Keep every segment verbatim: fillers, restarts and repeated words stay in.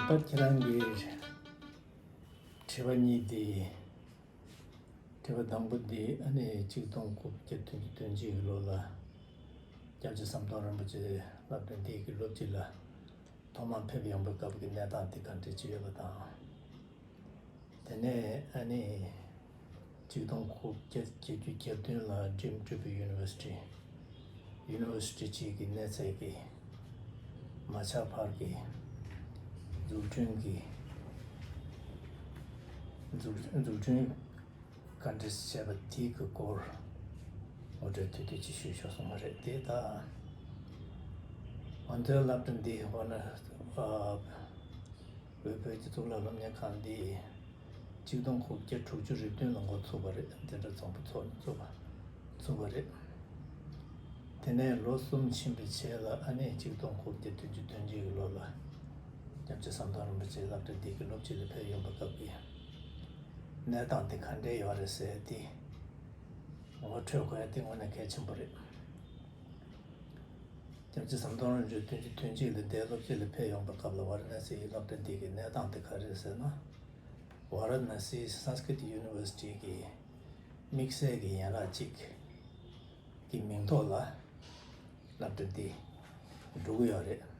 ད་ཁྱེད་རང་གི་དྲི་བ་གཉིས་དེ། དྲི་བ་དང་པོ་དེ་ཨ་ནི་གཅིག་སྟོང་དགུ་བརྒྱ་བདུན་ཅུ་དོན་གཅིག་གི་ལོ་ལ་སྐྱབས་རྗེ་ཟམ་གདོང་རིན་པོ་ཆེ་སློབ་གྲྭ་འདི་གི་སློབ་སྤྱི་ལ་ཐོག་མར་ཕེབས་ཡོང་པའི་སྐབས་ཀྱི་གནས་སྟངས་དེ་ག་འདྲ་ཅིག་ཡོད་པ་དང་། དེ་ནས་ཨ་ནི་གཅིག་སྟོང་དགུ་བརྒྱ་བརྒྱད་ཅུ་གྱ་བདུན་ལ་ཌིམ་ཌུ་བྷི་ཡུ་ནི་ཝར་སི་ཊི། ཡུ་ནི་ཝར་སི་ཊི་གཅིག་གི་གནས་ཚད་ཀྱི་མ་ཆགས་བར་གྱི་འཛུགས་སྐྲུན་གྱི་འཛུགས་འཛུགས་སྐྲུན་ག་འདྲ་བྱས་པ་དེའི་གི་སྐོར་ངོ་སྤྲོད་དེ་དུས་ཅིག་ཞུས་ཆོག་སོང་བ་རེད། དེ་ད་ང་ཚོའི་སློབ་གྲྭ་འདི་འོ་ན་ཨ། དབུས་བོད་ཀྱི་གཙུག་ལག་སློབ་གཉེར་ཁང་འདི་གཅིག་སྟོང་དགུ་བརྒྱ་དྲུག་ཅུ་རེ་བདུན་ལ་འགོ་ཚུགས་པ་རེད། འཛིན་གྲྭ་ཚོགས་པ་ཚོགས་ཚུགས་པ་ཚུགས་པ་རེད། དེ་ནས་ལོ་གསུམ་ཕྱིན་པའི་རྗེས་ལ་ཨ་ནི་གཅིག་སྟོང་དགུ་བརྒྱ་བདུན་ཅུ་དོན་གཅིག་གི་ལོ་ལ་སྐྱབས་རྗེ་ཟམ་གདོང་རིན་པོ་ཆེ་སློབ་གྲྭ་འདི་གི་སློབ་སྤྱི་ལ་ཕེབས་ཡོང་པའི་སྐབས་ཀྱི་གནས་སྟངས་དེ་ག་འདྲས་ཡོད་རེད་ཟེར་ཏེ་ངོ་སྤྲོད་དགོས་ཡ་དེ་དངོས་གནས་གལ་ཆེན་པོ་རེད། སྐྱབས་རྗེ་ཟམ་གདོང་རིན་པོ་ཆེ་བདུན་ཅུ་དོན་གཅིག་ལ་འདས་སློབ་སྤྱི་ལ་ཕེབས་ཡོང་པའི་སྐབས་ལ་ཝཱ་ར་ཎ་སིའི་སློབ་གྲྭ་འདི་གི་གནས་སྟངས་དེ་ག་རེ་རེད་ཟེར་ན། ཝཱ་ར་ཎ་སིའི་སཾ་སྐྲྀ་ཏ་ཡུ་ནི་ཝར་སི་ཊི་གི་དམིགས་བསལ་གྱི་ཡན་ལག་ཅིག་གི་མིང་ཐོག་ལ་སློབ་གྲྭ་འདི་འགྲོ་གི་ཡོད་རེད།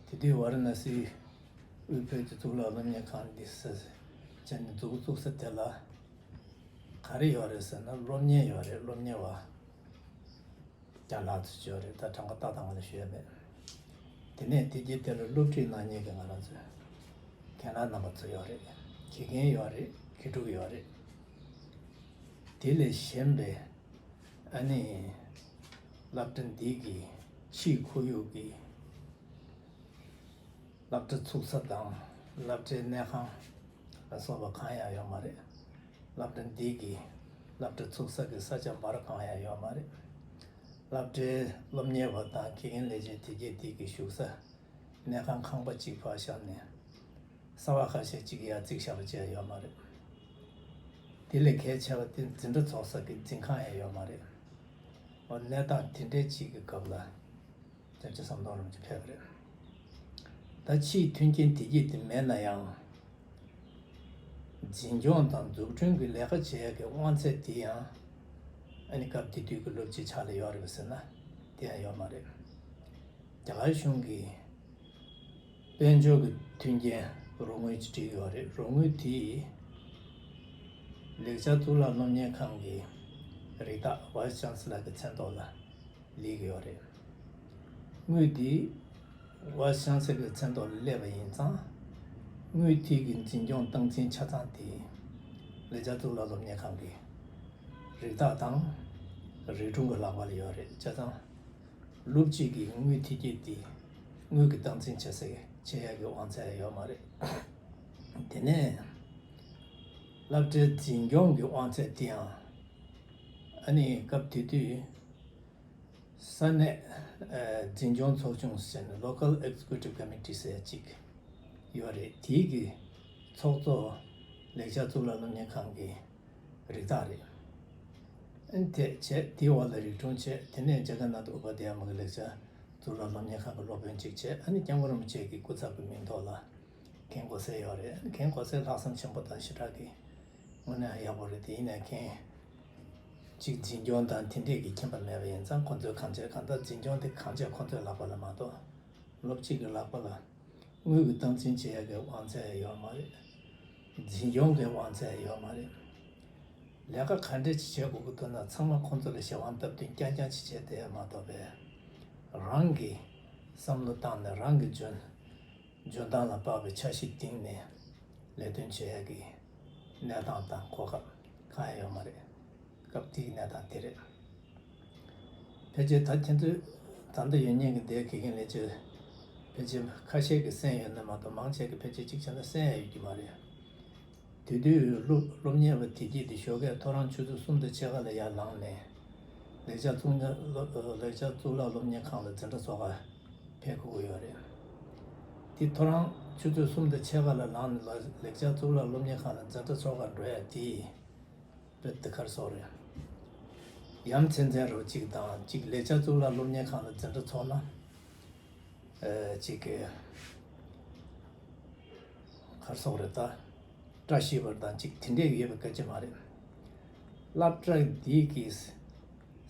དེ་དུས་ཝཱ་ར་ཎ་སིའི་དབུས་བོད་ཀྱི་གཙུག་ལག་སློབ་གཉེར་ཁང་འདི་ཟེར་བྱས་ནས་འཛུགས་བཙུགས་ས་དེ་ལ་ག་རེ་ཡོད་རེད་ཟེར་ན། སློབ་གཉེར་ཡོད་རེད། སློབ་གཉེར་བ་རྒན་ལགས་ཚོ་ཡོད་རེད། ད་གྲངས་ཀ་ཏག་ཏག་ང་ལ་ཞུ་ཡ་མེད། དེ་ནས་དེ་རྗེས་དེ་ལ་སློབ་ཁྲིད་གནང་མཁན་གྱི་ང་རང་ཚོའི་རྒན་ལགས་རྣམ་པ་ཚོ་ཡོད་རེད། དགེ་རྒན་ཡོད་རེད། དགེ་ཕྲུག་ཡོད་རེད། དེ་ལས་གཞན་པའི་ཨ་ནི་སློབ་གྲྭ་འདི་གི་ཕྱིའི་ཁོར་ཡུག་གི་སློབ་གྲྭ་ཚུགས་ས་དང་སློབ་གྲྭའི་གནས་ཁང་ལ་སོགས་པ་གང་ཡང་ཡོད་མ་རེད། སློབ་གྲྭ་འདི་གི་སློབ་གྲྭ་ཚུགས་ས་གི་ས་ཆ་འབར་གང་ཡང་ཡོད་མ་རེད། སློབ་གྲྭའི་སློབ་གཉེར་བ་དང་དགེ་རྒན་ལས་བྱེད་དེ་གས་དེ་གི་བཞུགས་ས་གནས་ཁང་ཁང་པ་གཅིག་ཕར་བཞག་ནས་གསར་པ་ཁ་ཤས་གཅིག་ཡར་བརྩིགས་བཞག་པ་བཅས་ཡོད་མ་རེད། དེ་ལས་གལ་ཆེ་བ་དེ་འཛིན་གྲྭ་ཚོགས་ས་གི་འཛིན་ཁང་ཡང་ཡོད་མ་རེད། འོ་གནས་སྟངས་དེ་འདྲའི་གཅིག་གི་སྐབས་ལ་སྐྱབས་རྗེ་ཟམ་གདོང་རིན་པོ་ཆེ་ཕེབས་པ་རེད། ད་ཕྱིའི་མཐུན་རྐྱེན་དེ་གས་དེ་མེད་ན་ཡང་། འཛིན་སྐྱོང་དང་འཛུགས་སྐྲུན་གྱི་ལས་ཀ་བྱེད་ཡག་གི་དབང་ཚད་དེ་ཡང་ཨ་ནི་སྐབས་དེ་དུས་ཀྱི་སློབ་སྤྱིའི་ཕྱག་ལ་ཡོད་རེད་པ་ཟེར་ན་དེ་ཡང་ཡོད་མ་རེད། རྒྱ་གར་གཞུང་གིས་དཔལ་འབྱོར་གྱི་མཐུན་རྐྱེན་རོགས་དངུལ་ཅིག་སྤྲད་ཡོད་རེད། རོགས་དངུལ་དེ་ལེགས་སྦྱར་གཙུག་ལག་སློབ་གཉེར་ཁང་གི་རིགས་བདག་ཝའི་སི་ཅན་སི་ལར་གྱི་མཚན་ཐོག་ལ་སླེབས་ཀྱི་ཡོད་རེད། དངུལ་འདི་ཝའི་སི་ཅན་སི་ལར་གྱི་མཚན་ཐོག་ལ་སླེབས་པ་ཡིན་ཙང་། དངུལ་དེ་གི་འཛིན་སྐྱོང་སྟངས་འཛིན་ཆ་ཚང་དེ་ལེགས་སྦྱར་གཙུག་ལག་སློབ་གཉེར་ཁང་གི་རིགས་བདག་དང་རིགས་དྲུང་གི་ལག་པ་ལ་ཡོད་རེད། བྱས་ཙང་སློབ་སྤྱི་གི་དངུལ་འཐུས་རྒྱུ་དེ་དངུལ་གྱི་སྟངས་འཛིན་བྱེད་སའི་བྱེད་ཡག་གི་དབང་ཚད་ཡོད་མ་རེད། དེ་ནས་སློབ་གྲྭའི་འཛིན་སྐྱོང་གི་དབང་ཚད་དེའང་ཨ་ནི་སྐབས་དེ་དུས་ས་གནས་ཨ་འཛིན་སྐྱོང་ཚོགས་ཆུང་ཟེར་ནས་Local Executive Committee ཟེར་ཅིག་ཡོད་རེད། དེའི་གི་ཚོགས་གཙོ་ལེགས་སྦྱར་གཙུག་ལག་སློབ་གཉེར་ཁང་གི་རིགས་བདག་རེད། ཨ་ནི་དེ་བྱས་དེའི་འོག་ལ་རིགས་དྲུང་བྱས། དེ་ནས་རྒྱ་གར་ནཱ་ཐ་ཨུ་པ་དི་ཡ་མ་གི་ལེགས་སྦྱར་གཙུག་ལག་སློབ་གཉེར་ཁང་གི་སློབ་དཔོན་གཅིག་བྱས། ཨ་ནི་སྐྱབས་མགོན་རིན་པོ་ཆེ་གི་སྐུ་ཚབ་ཀྱི་མིང་ཐོག་ལ་མཁན་གོ་སྲིད་ཡོད་རེད། ཨ་ནི་མཁན་གོ་སྲིད་ལྷག་བསམ་ཆེན་པོ་དང་ཞེ་དྲག་གི་དངོས་གནས་ཡག་པོ་རེད། དེ་ཡིན་ནའི་མཁན་གཅིག་འཛིན་སྐྱོང་དང་དེ་འདྲས་ཀྱི་མཁྱེན་པ་མེད་པ་ཡིན་ཙང་ཁོ་ཚོས་གང་བྱས་གང་ལྟར་འཛིན་སྐྱོང་དེ་གང་བྱས་ཁོ་ཚོའི་ལག་པ་ལ་མ་གཏོགས་སློབ་སྤྱི་གི་ལག་པ་ལ་དངུལ་གྱི་སྟངས་འཛིན་བྱེད་ཡག་གི་དབང་ཚད་ཡོད་མ་རེད། འཛིན་སྐྱོང་གི་དབང་ཚད་ཡོད་མ་རེད། ལས་ཀ་ག་འདྲས་ཅིག་བྱེད་དགོས་ཀྱི་འདུག་ན་ཚང་མ་ཁོང་ཚོ་ལ་ཞལ་དབང་སྟབས་བསྟུན་རྐྱང་རྐྱང་ཅིག་བྱས་བསྡད་ཡ་མ་གཏོགས་པའི་རང་གི་བསམ་བློ་བཏང་ནས་རང་གི་འཇོན་འཇོན་ཐང་ལ་དཔག་པའི་འཆར་གཞི་བཏིང་ནས་ལས་དོན་བྱེད་ཡ་གི་གནས་སྟངས་དང་གོ་སྐབས་གང་ཡང་ཡོད་མ་རེད། སྐབས་དེའི་གནས་སྟངས་དེ་རེད། ཕལ་ཆེར་ད་ཁྱེད་ཚོས་ད་ལྟ་ཡོད་མཁན་གྱི་འདས་དགེ་རྒན་ལས་བྱེད་ཕལ་ཆེར་ཁ་ཤས་ཀྱིས་གསན་ཡོད་ན་མ་གཏོགས་མང་ཆེ་གིས་ཕལ་ཆེར་གཅིག་བྱས་ན་གསན་ཡ་ཡོད་ཀྱི་མ་རེད། དེ་དུས་སློབ་སློབ་གཉེར་བ་དེ་གྱིས་དེ་ཞོགས་ཀས་ཐོ་རངས་ཆུ་ཚོད་གསུམ་དང་ཕྱེད་ཀ་ལ་ཡར་ལངས་ནས་ལེགས་སྦྱར་གཙུག་ལེགས་སྦྱར་གཙུག་ལག་སློབ་གཉེར་ཁང་ལ་འཛིན་གྲྭ་ཚོགས་ཀ་ཕེབས་དགོས་ཀྱི་ཡོད་རེད། དེ་ཐོ་རངས་ཆུ་ཚོད་གསུམ་དང་ཕྱེད་ཀ་ལ་ལངས་ནས་ལེགས་སྦྱར་གཙུག་ལག་སློབ་གཉེར་ཁང་ལ་འཛིན་གྲྭ་ཚོགས་ཀ་འགྲོ་ཡ་དེ་དཔེ་དེ་གར་སོགས་རེད། ཡ་མཚན་ཚན་རུ་གཅིག་དང་གཅིག་ལེགས་སྦྱར་གཙུག་ལག་སློབ་གཉེར་ཁང་ལ་འཛིན་གྲྭ་ཚོགས་ན། ཨ་གཅིག་གི་ གར་སོགས་རེད། ད་བཀྲ་ཤིས་པར་དང་གཅིག་དེ་འདྲས་ཡོད་པའི་སྐད་ཆ་མ་རེད། སློབ་གྲྭ་འདི་གི་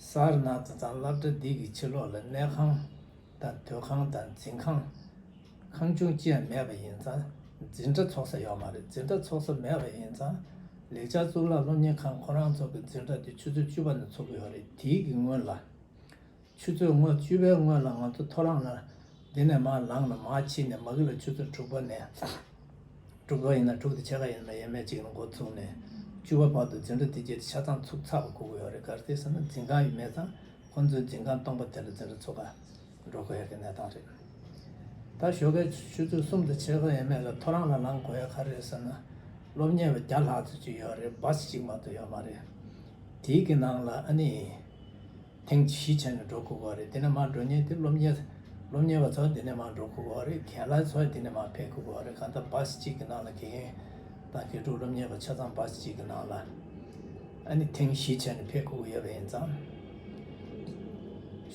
སར་ན་ཙང་ཙང་སློབ་གྲྭ་འདི་གི་ཕྱི་ལོགས་ལ་གནས་ཁང་དང་སྡོད་ཁང་དང་འཛིན་ཁང་། ཁང་ཆུང་ཅི་ཡང་མེད་པ་ཡིན་ཙང་འཛིན་གྲྭ་ཚོགས་ས་ཡོད་མ་རེད། འཛིན་གྲྭ་ཚོགས་ས་མེད་པ་ཡིན་ཙང་ལེགས་སྦྱར་གཙུག་ལག་སློབ་གཉེར་ཁང་ཁོ་རང་ཚོ་གི་འཛིན་གྲྭ་དེ་ཆུ་ཚོད་བཅུ་པ་ནས་ཚུགས་ཀྱི་ཡོད་རེད། དེའི་གི་སྔོན་ལ། ཆུ་ཚོད་ངོ་བཅུ་པའི་སྔོན་ལ་ང་ཚོ་ཐོ་རངས་ལ་འདི་ནས་མར་ལངས་ནས་མར་ཕྱིན་ནས་མ་གི་ལ་ཆུ་ཚོད་དྲུག་པ་ནས་དྲུག་པ་ཡིན་ན་དྲུག་དང་ཕྱེད་ཀ་ཡིན་ན་ཡས་མས་གཅིག་ལ་འགོ་ཚུགས་ནས་བཅུ་པ་བར་དུ་འཛིན་གྲྭ་དེ་རྗེས་ཆ་ཚང་ཚུགས་ཚར་བ་གོ་གི་ཡོད་རེད། ག་རེ་ཟེར་ན་འཛིན་ཁང་ཡོད་མེད་ཙང་ཁོང་ཚོའི་འཛིན་ཁང་སྟོང་པ་དེ་ལ་འཛིན་གྲྭ་ཚོགས་ཁ་འགྲོ་དགོས་ཡ་གི་གནས་སྟངས་རེད། ད་ཞོགས་ཀའི་ཆུ་ཚོད་གསུམ་དང་ཕྱེད་ཀ་ཡས་མས་ལ་ཐོ་རངས་ལ་ལངས་དགོས་ཡ་ག་རེ་རེད་ཟེར་ན་སློབ་གཉེར་བ་བརྒྱ་ལྷག་ཙམ་ཅིག་ཡོད་རེད། བཱ་སི་གཅིག་མ་གཏོགས་ཡོད་མ་རེད། དེའི་གི་ནང་ལ་ཨ་ནི། ཐེངས་བཞི་བྱས་ནས་འགྲོ་དགོས་ཀྱི་རེད། དེ་ནས་མར་འགྲོ་མཁན་དེ་སློབ་གཉེར། སློབ་གཉེར་བ་ཚོ་དེ་ནས་མར་འགྲོ་དགོས་ཀྱི་རེད། རྒན་ལགས་ཚོ་དེ་ནས་མར་ཕེབས་དགོས་ཀྱི་རེད། གང་ལྟར་བཱ་སི་གཅིག་གི་ནང་ལ་དགེ་རྒན་དང་དགེ་ཕྲུག་སློབ་གཉེར་བ་ཆ་ཚང་བཱ་སི་གཅིག་གི་ནང་ལ་ཨ་ནི་ཐེངས་བཞི་བྱས་ནས་ཕེབས་དགོས་ཀྱི་ཡོད་པ་ཡིན་ཙང་།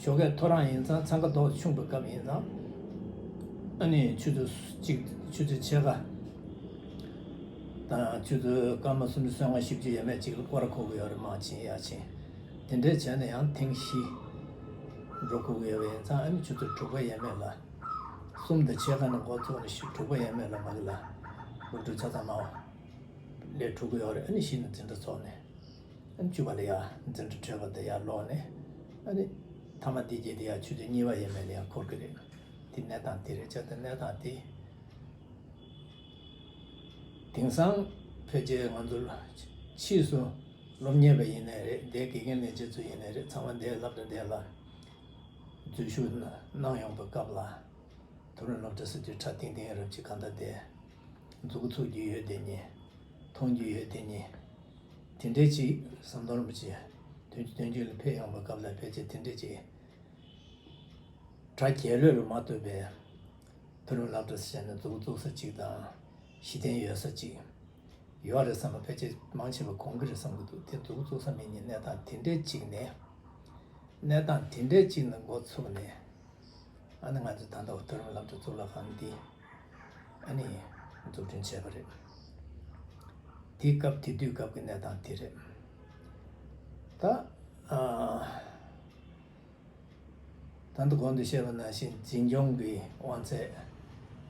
ཞོགས་ཀས་ཐོ་རངས་ཡིན་ཙང་འཚང་ཁ་ཏོག་ཆུང་པའི་སྐབས་ཡིན་ཙང་། ཨ་ནི་ཆུ་ཚོད་གཅིག་ཆུ་ཚོད་ཕྱེད་ཀ་དང་ཆུ་ཚོད་སྐར་མ་སུམ་ཅུ་སོ་ལྔ་བཞི་བཅུ་ཡས་མས་གཅིག་ལ་སྐོར་ར་འཁོར་གྱི་ཡོད་རེད། མར་ཕྱིན་ཡར་ཕྱིན། དེ་འདྲས་བྱས་ནས་ཡང་ཐེངས་བཞི་འགྲོ་དགོས་ཀྱི་ཡོད་པ་ཡིན་ཙང་ཨ་ནི་ཆུ་ཚོད་དྲུག་པ་ཡས་མས་ལ། གསུམ་དང་ཕྱེད་ཀ་ནས་འགོ་ཚུགས་ནས་བཞི་དྲུག་པ་ཡས་མས་ལ་མ་གི་ལ་སློབ་ཕྲུག་ཆ་ཚང་མ་སླེབས་འགྲོ་གི་ཡོད་རེད། ཨ་ནི་བཞི་ནས་འཛིན་གྲྭ་ཚོགས་ནས་ཨ་ནི་བཅུ་པ་ལ་ཡར་འཛིན་གྲྭ་གྲོལ་བ་དང་ཡར་ལོག་ནས་ཨ་ནི་མཐའ་མ་དེ་རྗེས་དེ་ཡར་ཆུ་ཚོད་གཉིས་པ་ཡས་མས་ལ་ཡར་འཁོར་གི་རེད། དེ་གནས་སྟངས་དེ་རེད། བྱས་ཙང་གནས་སྟངས་དེ། དེང་སང་ཕལ་ཆེར་ང་ཚོ་ཕྱིས་སུ་སློབ་གཉེར་བ་ཡིན་ནའི་རེད། དེ་དགེ་རྒན་ལས་བྱེད་ཚོ་ཡིན་ནའི་རེད། ཚང་མ་འདིའི་སློབ་གྲྭ་དེ་ལ་འཛུལ་ཞུགས་གནང་ཡོང་པའི་སྐབས་ལ་མཐོ་རིམ་སློབ་གྲྭ་ཟེར་དུས་གྲ་ཐིང་ཐིང་རབ་ཅིག་གང་ལྟར་དེ་འཛུགས་ཚུགས་རྒྱུ་ཡོད་དེ་ཉིད། མཐོང་རྒྱུ་ཡོད་དེ་ཉིད། དེ་འདྲའི་ཅིག་ཟམ་གདོང་རིན་པོ་ཆེ་དོན་གཅིག་དོན་གཅིག་ལ་ཕེབས་ཡོང་པའི་སྐབས་ལ་ཕལ་ཆེར་དེ་འདྲའི་ཅིག་གྲ་རྒྱས་ལོས་ལ་མ་ལྟོས་པའི་མཐོ་རིམ་སློབ་གྲྭ་ཟེར་ནས་འཛུགས་བཙུགས་ས་གཅིག་དང་གཞི་རྟེན་ཡོད་ས་གཅིག་ཡོད་རེད་བསམ་པ་ཕལ་ཆེར་མང་ཆེ་བ་དགོངས་ཀྱི་རེད་བསམ་གྱི་འདུག་དེ་འཛུགས་བཙུགས་ས་མེད་ཉིན་གནས་སྟངས་དེ་འདྲའི་གཅིག་ནས་གནས་སྟངས་དེ་འདྲའི་གཅིག་ནས་འགོ་ཚུགས་ནས་ཨ་ནི་ང་ཚོ་ད་ལྟ་མཐོ་རིམ་སློབ་གྲྭ་གཙུག་ལག་ཁང་འདི་ཨ་ནི་འཛུགས་སྐྲུན་བྱས་པ་རེད། དེ་སྐབས་དེ་དུས་སྐབས་ཀྱི་གནས་སྟངས་དེ་རེད། ད་ཨ། ད་ལྟ་གོང་དུ་བཤད་པ་ནང་བཞིན་འཛིན་སྐྱོང་གི་དབང་ཚད།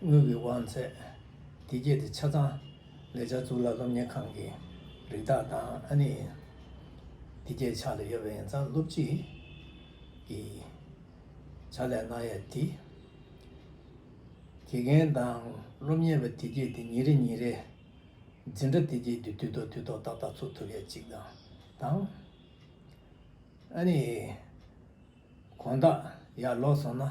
དངུལ་གྱི་དབང་ཚད། དེ་གྱད་དེ་ཆ་ཚང་ལེགས་སྦྱར་གཙུག་ལག་སློབ་གཉེར་ཁང་གི་རིགས་དག་དང་ཨ་ནི་དེ་གྱད་ཆ་ལ་ཡོད་པ་ཡིན་ཙང་སློབ་སྤྱི་གི་ཕྱག་ལས་གནང་ཡས་དེ་དགེ་རྒན་དང་སློབ་གཉེར་བ་དེ་གྱད་དེ་ཉིན་རེ་ཉིན་རེ་འཛིན་གྲྭ་དེ་གྱད་དེ་དུས་ཐོག་དུས་ཐོག་ཏག་ཏག་ཚུགས་ཐུབ་ཡས་གཅིག་དང་དང་། ཨ་ནི། དགོང་དག་ཡར་ལོག་སོང་ན།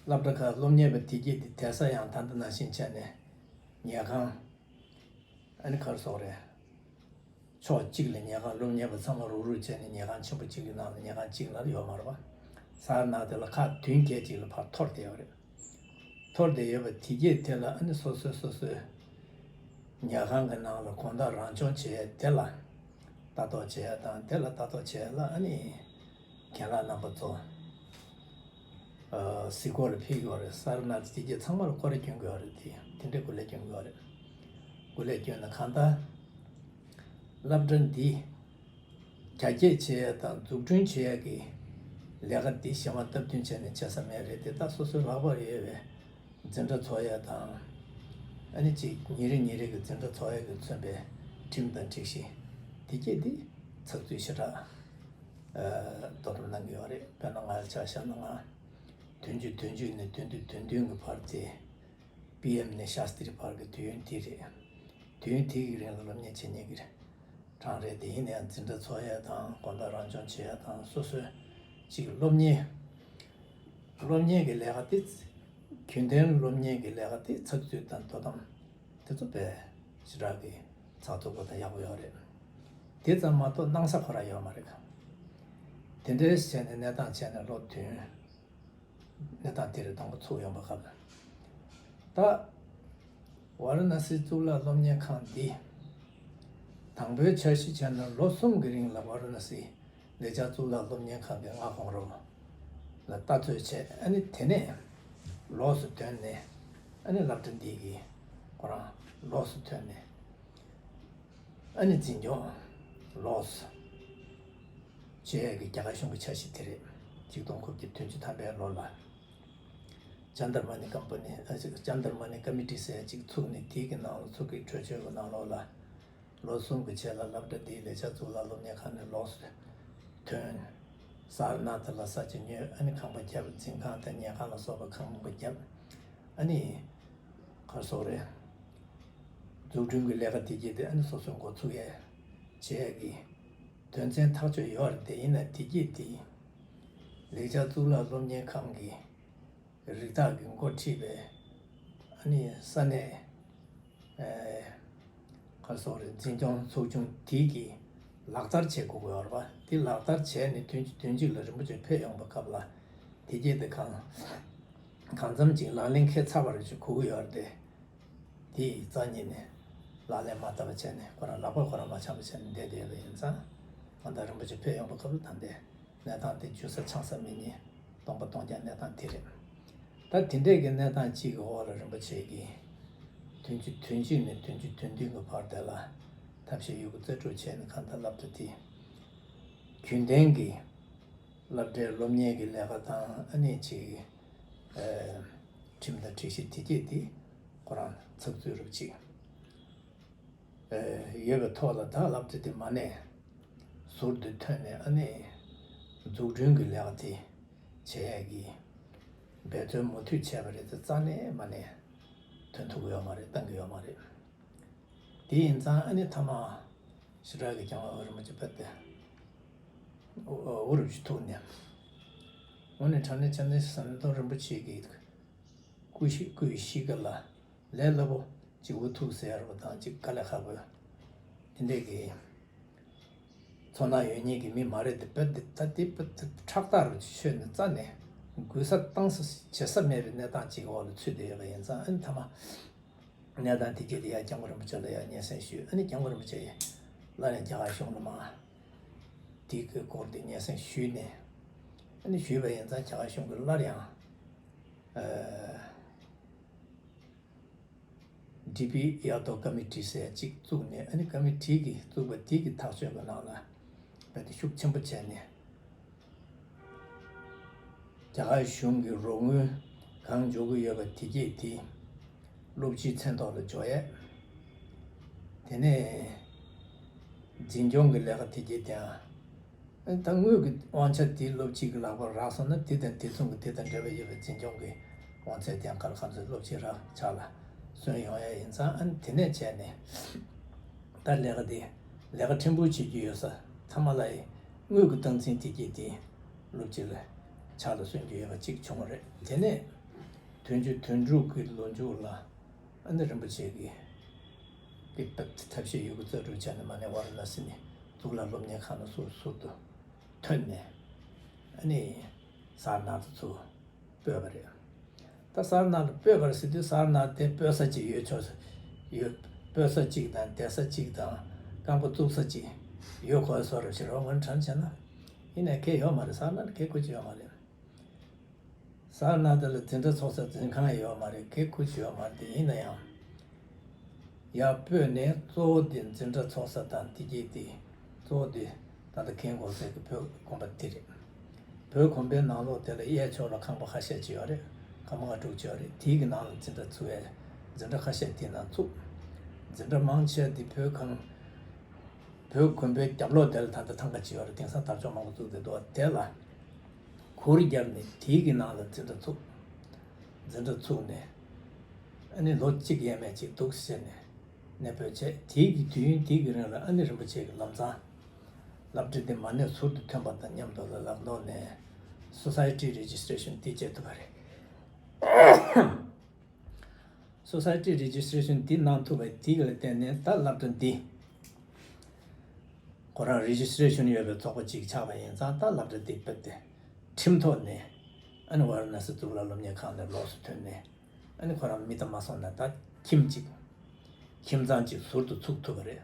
སློབ་གྲྭ་ཁག་སློབ་གཉེར་བ་དེ་གྱད་དེ་བསྡད་ས་ཡང་ད་ལྟ་ནང་བཞིན་བྱས་ནས་ཉལ་ཁང་། ཨ་ནི་ག་རེ་ཟེར་དགོས་རེད། ཕྱོགས་གཅིག་ལ་ཉལ་ཁང་སློབ་གཉེར་བ་ཚང་མ་རུག་རུག་བྱས་ནས་ཉལ་ཁང་ཆེན་པོ་གཅིག་གི་ནང་ལ་ཉལ་ཁང་གཅིག་ལ་ཡོད་མ་རེད་པ། ས་ནང་དེ་ལ་ཁག་བདུན་བརྒྱད་ཅིག་ལ་ཕར་འཐོར་བསྡད་ཡོད་རེད། འཐོར་བསྡད་ཡོད་པ་དེ་གྱད་དེ་ལ་ཨ་ནི་སོ་སོའི་སོ་སོའི་ཉལ་ཁང་གི་ནང་ལ་དགོང་དག་རང་སྦྱོང་བྱེད་ཡས་དེ་ལ་ལྟ་རྟོག་བྱེད་ཡས་དང་དེ་ལ་ལྟ་རྟོག་བྱེད་ཡས་ལ་ཨ་ནི་རྒན་ལགས་རྣམ་པ་ཚོ་གཟིགས་སྐོར་ལ་ཕེབས་ཀྱི་ཡོད་རེད། ས་ར་ནག་དེ་གྱད་ཚང་མ་ལ་སྐོར་ར་སྐྱོན་གྱི་ཡོད་རེད། དེ་དེ་འདྲའི་སྐོར་ལ་སྐྱོན་གྱི་ཡོད་རེད། སྐོར་ལ་སྐྱོན་ན་གང་ལྟར་སློབ་གྲྭ་འདི། རྒྱ་སྐྱེད་བྱེད་ཡ་དང་འཛུགས་སྐྲུན་བྱེད་ཡ་གི་ལས་ཀ་འདི་གཞན་པ་སྟབས་བསྟུན་བྱས་ནས་བྱེད་ས་མེད་རེད། དེ་ད་སོ་སོའི་ལག་པར་ཡོད་པའི་འཛིན་གྲྭ་ཚོགས་ཡ་དང་། ཨ་ནི་གཅིག་ཉིན་རེ་ཉིན་རེ་གི་འཛིན་གྲྭ་ཚོགས་ཡ་གི་མཚོན་པའི་ཁྲིམས་དང་སྒྲིག་གཞི་དེ་གྱད་འདི་ཚགས་ཚུད་ཞེ་དྲག་ཨ་དོ་དམ་གནང་གི་ཡོད་རེད། དཔེར་ན་ང་ལ་ཆ་བཞག་ན་ང་དོན་བཅུ་དོན་བཅུ་ནས་དོན་བདུན་དོན་བདུན་གྱི་བར་དེ། པི་ཨེམ་ནས་ཤཱསྟྲི་བར་གྱི་དུས་ཡུན་དེ་རེད། དུས་ཡུན་དེ་གི་རིང་ལ་སློབ་གཉེར་བྱེད་མཁན་གྱི་གྲངས་རེད། དེ་ཡིན་ནའང་འཛིན་གྲྭ་ཚོགས་ཡས་དང་དགོང་དག་རང་སྦྱོང་བྱེད་ཡས་དང་སོ་སོའི་ཅིག་སློབ་གཉེར། སློབ་གཉེར་གྱི་ལས་ཀ་དེ། རྒྱུན་ལྡན་སློབ་གཉེར་གྱི་ལས་ཀ་དེ་ཚགས་ཚུད་དང་དོ་དམ་དེ་ཚོ་དཔེ་ཞེ་དྲག་གི་ཚགས་ཚུད་པོ་དང་ཡག་པོ་ཡོད་རེད། དེ་ཙམ་མ་གཏོགས་གནང་ས་ཁོ་རང་ཡོད་མ་རེད། དེ་འདྲའི་བྱས་ནས་གནས་སྟངས་བྱས་ནས་ལོ་བདུན། གནས་སྟངས་དེ་རུ་དང་པོ་ཚུགས་ཡོང་པ་སྐབས། ད་ཝཱ་ར་ཎ་སིའི་གཙུག་ལག་སློབ་གཉེར་ཁང་འདི་དང་པོའི་འཆར་གཞི་བྱས་ན་ལོ་གསུམ་གྱི་རིང་ལ་ཝཱ་ར་ཎ་སིའི་ལེགས་སྦྱར་གཙུག་ལག་སློབ་གཉེར་ཁང་གི་མངའ་ཁོངས་རུ་ལ་ལྟ་ཚོད་བྱས། ཨ་ནི་དེ་ནས་ལོགས་སུ་ཐོན་ནས་ཨ་ནི་སློབ་གྲྭ་འདི་གི་ ཁོ་རང་ལོགས་སུ་ཐོན་ནས། ཨ་ནི་འཛིན་སྐྱོང་ལོགས་སུ་བྱེད་ཡས་ཀྱི་རྒྱ་གར་གཞུང་གི་འཆར་གཞི་དེ་རེད། ཆིག་སྟོང་དགུ་བརྒྱ་བདུན་ཅུ་ཐམ་པའི་ལོ་ལ། ཅན་དར་མ་ནི་ཀམ་པ་ནི་ཨ་ཅིག་ཅན་དར་མ་ནི་ཀ་མི་ཊི་ཟེར་ཡ་ཅིག་བཙུགས་ནས། དེའི་གི་ནང་ལ་ཚུགས་ཀྱི་གྲོས་ཆོད་ཀྱི་ནང་ལོགས་ལ། ལོ་གསུམ་གྱི་རྗེས་ལ་སློབ་གྲྭ་འདིའི་ལེགས་ཆ་གཙུག་ལག་སློབ་གཉེར་ཁང་ནས་ལོགས་སུ་ཐོན། ས་ནཱ་ཐ་ལ་ས་ཆ་ཉོས། ཨ་ནི་ཁང་པ་བརྒྱབ། འཛིན་ཁང་དང་ཉལ་ཁང་ལ་སོགས་པ་ཁང་པ་བརྒྱབ། ཨ་ནི་ག་རེ་ཟེར་དགོས་རེད། འཛུགས་སྐྲུན་གྱི་ལས་ཀ་དེ་གྱད་དེ་ཨ་ནི་སོ་སོས་འགོ་ཚུགས་ཡས་བྱེད་ཡས་ཀྱི་དོན་ཚན་ཐག་ཆོད་ཡོད་རེད་དེ། ཡིན་ན་དེ་གྱད་དེ་ལེགས་ཆ་གཙུག་ལག་སློབ་གཉེར་ཁང་གི་རིགས་བདག་གིས་འགོ་ཁྲིད་པའི་ཨ་ནི་ས་གནས་ཨེ་ག་རེ་ཟེར་དགོས་རེད། འཛིན་སྐྱོང་ཚོགས་ཆུང་དེ་གིས་ལག་བསྟར་བྱེད་དགོས་ཀྱི་ཡོད་རེད་པ། དེ་ལག་བསྟར་བྱས་ནས་བདུན་ཅུ་དོན་གཅིག་ལ་རིན་པོ་ཆེ་ཕེབས་ཡོང་པའི་སྐབས་ལ་དེ་གྱད་དེ་གང་གང་འཚམ་ཅིག་ལག་ལེན་འཁེལ་ཚར་བ་རེད་ཅེས་གོ་གི་ཡོད་རེད་དེ། དེའི་རྩ་ཉིད་ནས་ལག་ལེན་མ་བསྟར་བ་བྱས་ནས། ཁོ་རང་ལག་པ་ཁོ་རང་མ་འཆང་བ་བྱས་ནས་བསྡད་བསྡད་ཡོད་པ་ཡིན་ཙང་། གང་ལྟར་རིན་པོ་ཆེ་ཕེབས་ཡོང་པའི་སྐབས་ལ་ད་ལྟའི་གནས་སྟངས་དེ་འཇུ་ས་འཆང་ས་མེད་ཉེན། སྟོང་པ་སྟོང་རྐྱང་གནས་སྟངས་དེ་རེད། ད་དེ་འདྲས་ཀྱི་གནས་སྟངས་གཅིག་གི་འོག་ལ་རིན་པོ་ཆེ་གིས་བདུན་ཅུ་དོན་གཅིག་ནས་བདུན་ཅུ་དོན་བདུན་གྱི་བར་དེ་ལ་ཐབས་ཤེས་ཡོད་རྒུ་རྩལ་སྤྲུགས་བྱས་ནས། གང་ལྟར་སློབ་གྲྭ་དེ་རྒྱུན་ལྡན་གྱི་སློབ་གྲྭའི་སློབ་གཉེར་གྱི་ལས་ཀ་དང་། ཨ་ནི་ཅིག་ཨེ་ཁྲིམས་དང་སྒྲིག་གཞི་དེ་གྱད་དེ་ཁོ་རང་ཚགས་ཚུད་རུ་ཅིག་ཨེ་ཡོད་པའི་ཐོག་ལ། ད་སློབ་གྲྭ་དེ་མ་ནས་ཟུར་དུ་ཐོན་ནས་ཨ་ནི་འཛུགས་སྐྲུན་གྱི་ལས་ཀ་དེ་བྱེད་ཡས་ཀྱི་འབད་བརྩོན་མུ་མཐུད་བྱས་པ་རེད་དེ། རྩ་ནས་མ་ནས་ཐོན་ཐུབ་ཀྱི་ཡོད་མ་རེད། བཏང་གི་ཡོད་མ་རེད། དེ་ཡིན་ཙང་ཨ་ནི་མཐའ་མ་ཞེ་དྲག་གི་སྐྱབས་མགོན་རིན་པོ་ཆེ་ཕེབས་ཏེ་འུ་རུ་ཅིག་ཐུག་ནས། དངོས་གནས་དྲང་གནས་བྱས་ན་ཟམ་གདོང་རིན་པོ་ཆེ་གི་སྐུ་གཤེགས་སྐུའི་གཤིས་ཀ་ལ་ལས་སླ་པོ་ཅིག་འུ་ཐུག་ཟེར་བ་དང་། ཅིག་དཀའ་ལས་ཁག་པོ་དེ་འདྲས་ཀྱི་ཚོར་སྣང་ཡོད་མཁན་གྱི་མི་མ་རེད་དེ། དཔེ་དེ་ད་དེ་དཔེ་དེ་ཕྲག་དོག་རུ་ཆོད་ནས་རྩ་ནས་གུས་ས་བཏང་ས་བྱེད་ས་མེད་པའི་གནས་སྟངས་ཅིག་གི་འོག་ལ་ཚུད་བསྡད་ཡོད་པ་ཡིན་ཙང་། ཨ་ནི་མཐའ་མ་གནས་སྟངས་དེ་གྱད་དེ་ཡར་སྐྱབས་མགོན་རིན་པོ་ཆེ་ལ་ཡར་སྙན་སེང་ཞུས། ཨ་ནི་སྐྱབས་མགོན་རིན་པོ་ཆེ་ཡིས་སླར་ཡང་རྒྱ་གར་གཞུང་ལ་མར་དེ་གི་སྐོར་དེ་སྙན་སེང་ཞུས་ནས། ཨ་ནི་ཞུས་པ་ཡིན་ཙང་རྒྱ་གར་གཞུང་གིས་སླར་ཡང་ཨ་ཌི་པི་ཡ་དོ་ཀ་མི་ཊི་ཟེར་ཅིག་བཙུགས་ནས། ཨ་ནི་ཀ་མི་ཊི་གིས་བཙུགས་པ་དེ་གི་ཐག་གཅོད་ཀྱི་ནང་ལ་རྦད་དེ་ཤུགས་ཆེན་པོ་བྱས་ནས། རྒྱ་གར་གཞུང་གི་རོགས་དངུལ་གང་འཇོག་གི་ཡོད་པ་དེ་གྱད་དེ་སློབ་སྤྱིའི་མཚན་ཐོག་ལ་འཇོག་ཡས། དེ་ནས་འཛིན་སྐྱོང་གི་ལས་ཀ་དེ་གྱད་དེའང་། ཨ་ནི་ད་དངུལ་གྱི་དབང་ཆ་དེ་སློབ་སྤྱི་གི་ལག་པར་རག་སོང་ན། དེ་དང་དེ་མཚུངས་ཀྱི་དེ་དང་འབྲེལ་བ་ཡོད་པའི་འཛིན་སྐྱོང་གི་དབང་ཚད་དེའང་ག་ལ་གང་འཚམ་སློབ་སྤྱིའི་རང་ཕྱོགས་ལ་སོན་ཡོང་ཡས་ཡིན་ཙང་། ཨ་ནི་དེ་ནས་བྱས་ནས་ད་ལས་ཀ་དེ་ལས་ཀ་ཕྲན་བུ་བྱེད་རྒྱུ་ཡོད་ས། མཐའ་མ་ལ་ཡི་དངུལ་གྱི་སྟངས་འཛིན་དེ་གྱད་དེ་སློབ་སྤྱི་ལ་ཕྱོགས་ལ་སོན་རྒྱུ་ཡོད་པ་ཅིག་བྱུང་བ་རེད། དེ་ནས་བདུན་ཅུ་དོན་དྲུག་གི་ལོ་མཇུག་ལ། ཨ་ནི་རིན་པོ་ཆེ་གིས་གི་ཐབས་ཤེས་ཡོད་རྒུ་རྩལ་སྤྲུགས་བྱས་ནས་མ་ནས་ཝཱ་ར་ཎ་སི་ནས་གཙུག་ལག་སློབ་གཉེར་ཁང་ལ་ཟུར་ཟུར་དུ་ཐོན་ནས། ཨ་ནི་སར་ནཱཐ་ཚུར་སྤོས་པ་རེད། ད་སར་ནཱཐ་སྤོས་པ་རེད་ཟེར་དུས། སར་ནཱཐ་དེ་སྤོས་ས་ཅིག་ཡོད་ཆོག་ཡོད། སྤོས་ས་གཅིག་དང་བསྡད་ས་གཅིག་དང་རྐང་པ་བཙུགས་ས་གཅིག་ཡོད་དགོས་བཟོ་འདྲ་ཞིག་རེད་པ། དངོས་གནས་དྲང་བྱས་ན། ཡིན་ནའི་གང་ཡང་ཡོད་མ་རེད། སར་ནཱཐ་གང་ཡང་ཁུར་གྱི་ཡོད་མ་རེད། སར་ནཱཐ་ལ་འཛིན་གྲྭ་ཚོགས་ས་འཛིན་ཁང་ཡོད་མ་རེད། གང་ཡང་ཁུར་གྱི་ཡོད་མ་རེད། དེ་ཡིན་ན་ཡང་ཡར་སྤོས་ནས་གཙོ་བོ་དེ་འཛིན་གྲྭ་ཚོགས་ས་དང་དེ་གྱད་དེ་གཙོ་བོ་དེ་ད་ལྟ་མཁན་དགོངས་ཟེར་གྱི་བོད་དགོན་པ་དེ་རེད། བོད་དགོན་པའི་ནང་ལོགས་དེ་ལ་གཡས་ཕྱོགས་ལ་ཁང་པ་ཁ་ཤས་ཅིག་ཡོད་རེད། ཁང་པ་ལྔ་དྲུག་ཅིག་ཡོད་རེད། དེའི་གི་ནང་ལ་འཛིན་གྲྭ་ཚུགས་ཡས། འཛིན་གྲྭ་ཁ་ཤས་དེའི་ནང་བཙུགས། འཛིན་གྲྭ་མང་ཆེ་བ་དེ་བོད་ཁང་། བོད་དགོན་པའི་རྒྱབ་ལོགས་དེ་ལ་ད་ལྟ་ཐང་ག་ཅིག་ཡོད་རེད། དེང་སང་དར་ལྕོག་མང་པོ་བཙུགས་བསྡད་འདུག་དེ་ལ་གུར་བརྒྱབ་ནས་དེའི་གི་ནང་ལ་འཛིན་གྲྭ་ཚུགས། འཛིན་གྲྭ་ཚུགས་ནས་ཨ་ནི་ལོ་གཅིག་ཡས་མས་ཅིག་འདུག་ཟེར་ནས་གནས་སྤོས་བྱས། དེའི་གི་དུས་ཡུན་དེའི་གི་རིང་ལ་ཨ་ནི་རིན་པོ་ཆེ་གིས་ལམ་སང་སློབ་གྲྭ་དེ་མ་ནས་ཟུར་དུ་ཐོན་པ་དང་མཉམ་དུ་ལ་ལམ་ནོར་ནས་སོ་སའི་ཊི་རེ་ཇི་སི་ཊེ་ཤན་དེ་བྱེད་ཐུབ་པ་རེད། སོ་སའི་ཊི་རེ་ཇི་སི་ཊེ་ཤན་འདི་གནང་ཐུབ་པ་དེ་ག་ལ་བརྟེན་ནས་ད་སློབ་གྲྭ་འདི་ཁོ་རང་རེ་ཇི་སི་ཊེ་ཤན་ཡོད་པའི་ཚོགས་པ་ཅིག་ཆགས་པ་ཡིན་ཙང་། ད་སློབ་གྲྭ་འདི་རྦད་དེ་ཁྲིམས་ཐོག་ནས་ཨ་ནི་ཝཱ་ར་ཎ་སི་གཙུག་ལག་སློབ་གཉེར་ཁང་ནས་ལོགས་སུ་ཐོན་ནས། ཨ་ནི་ཁོ་རང་མི་ད་མ་སོང་ན་ད་ཁྱིམ་ཅིག་ཁྱིམ་ཚང་ཅིག་ཟུར་དུ་ཚུགས་ཐུབ་པ་རེད།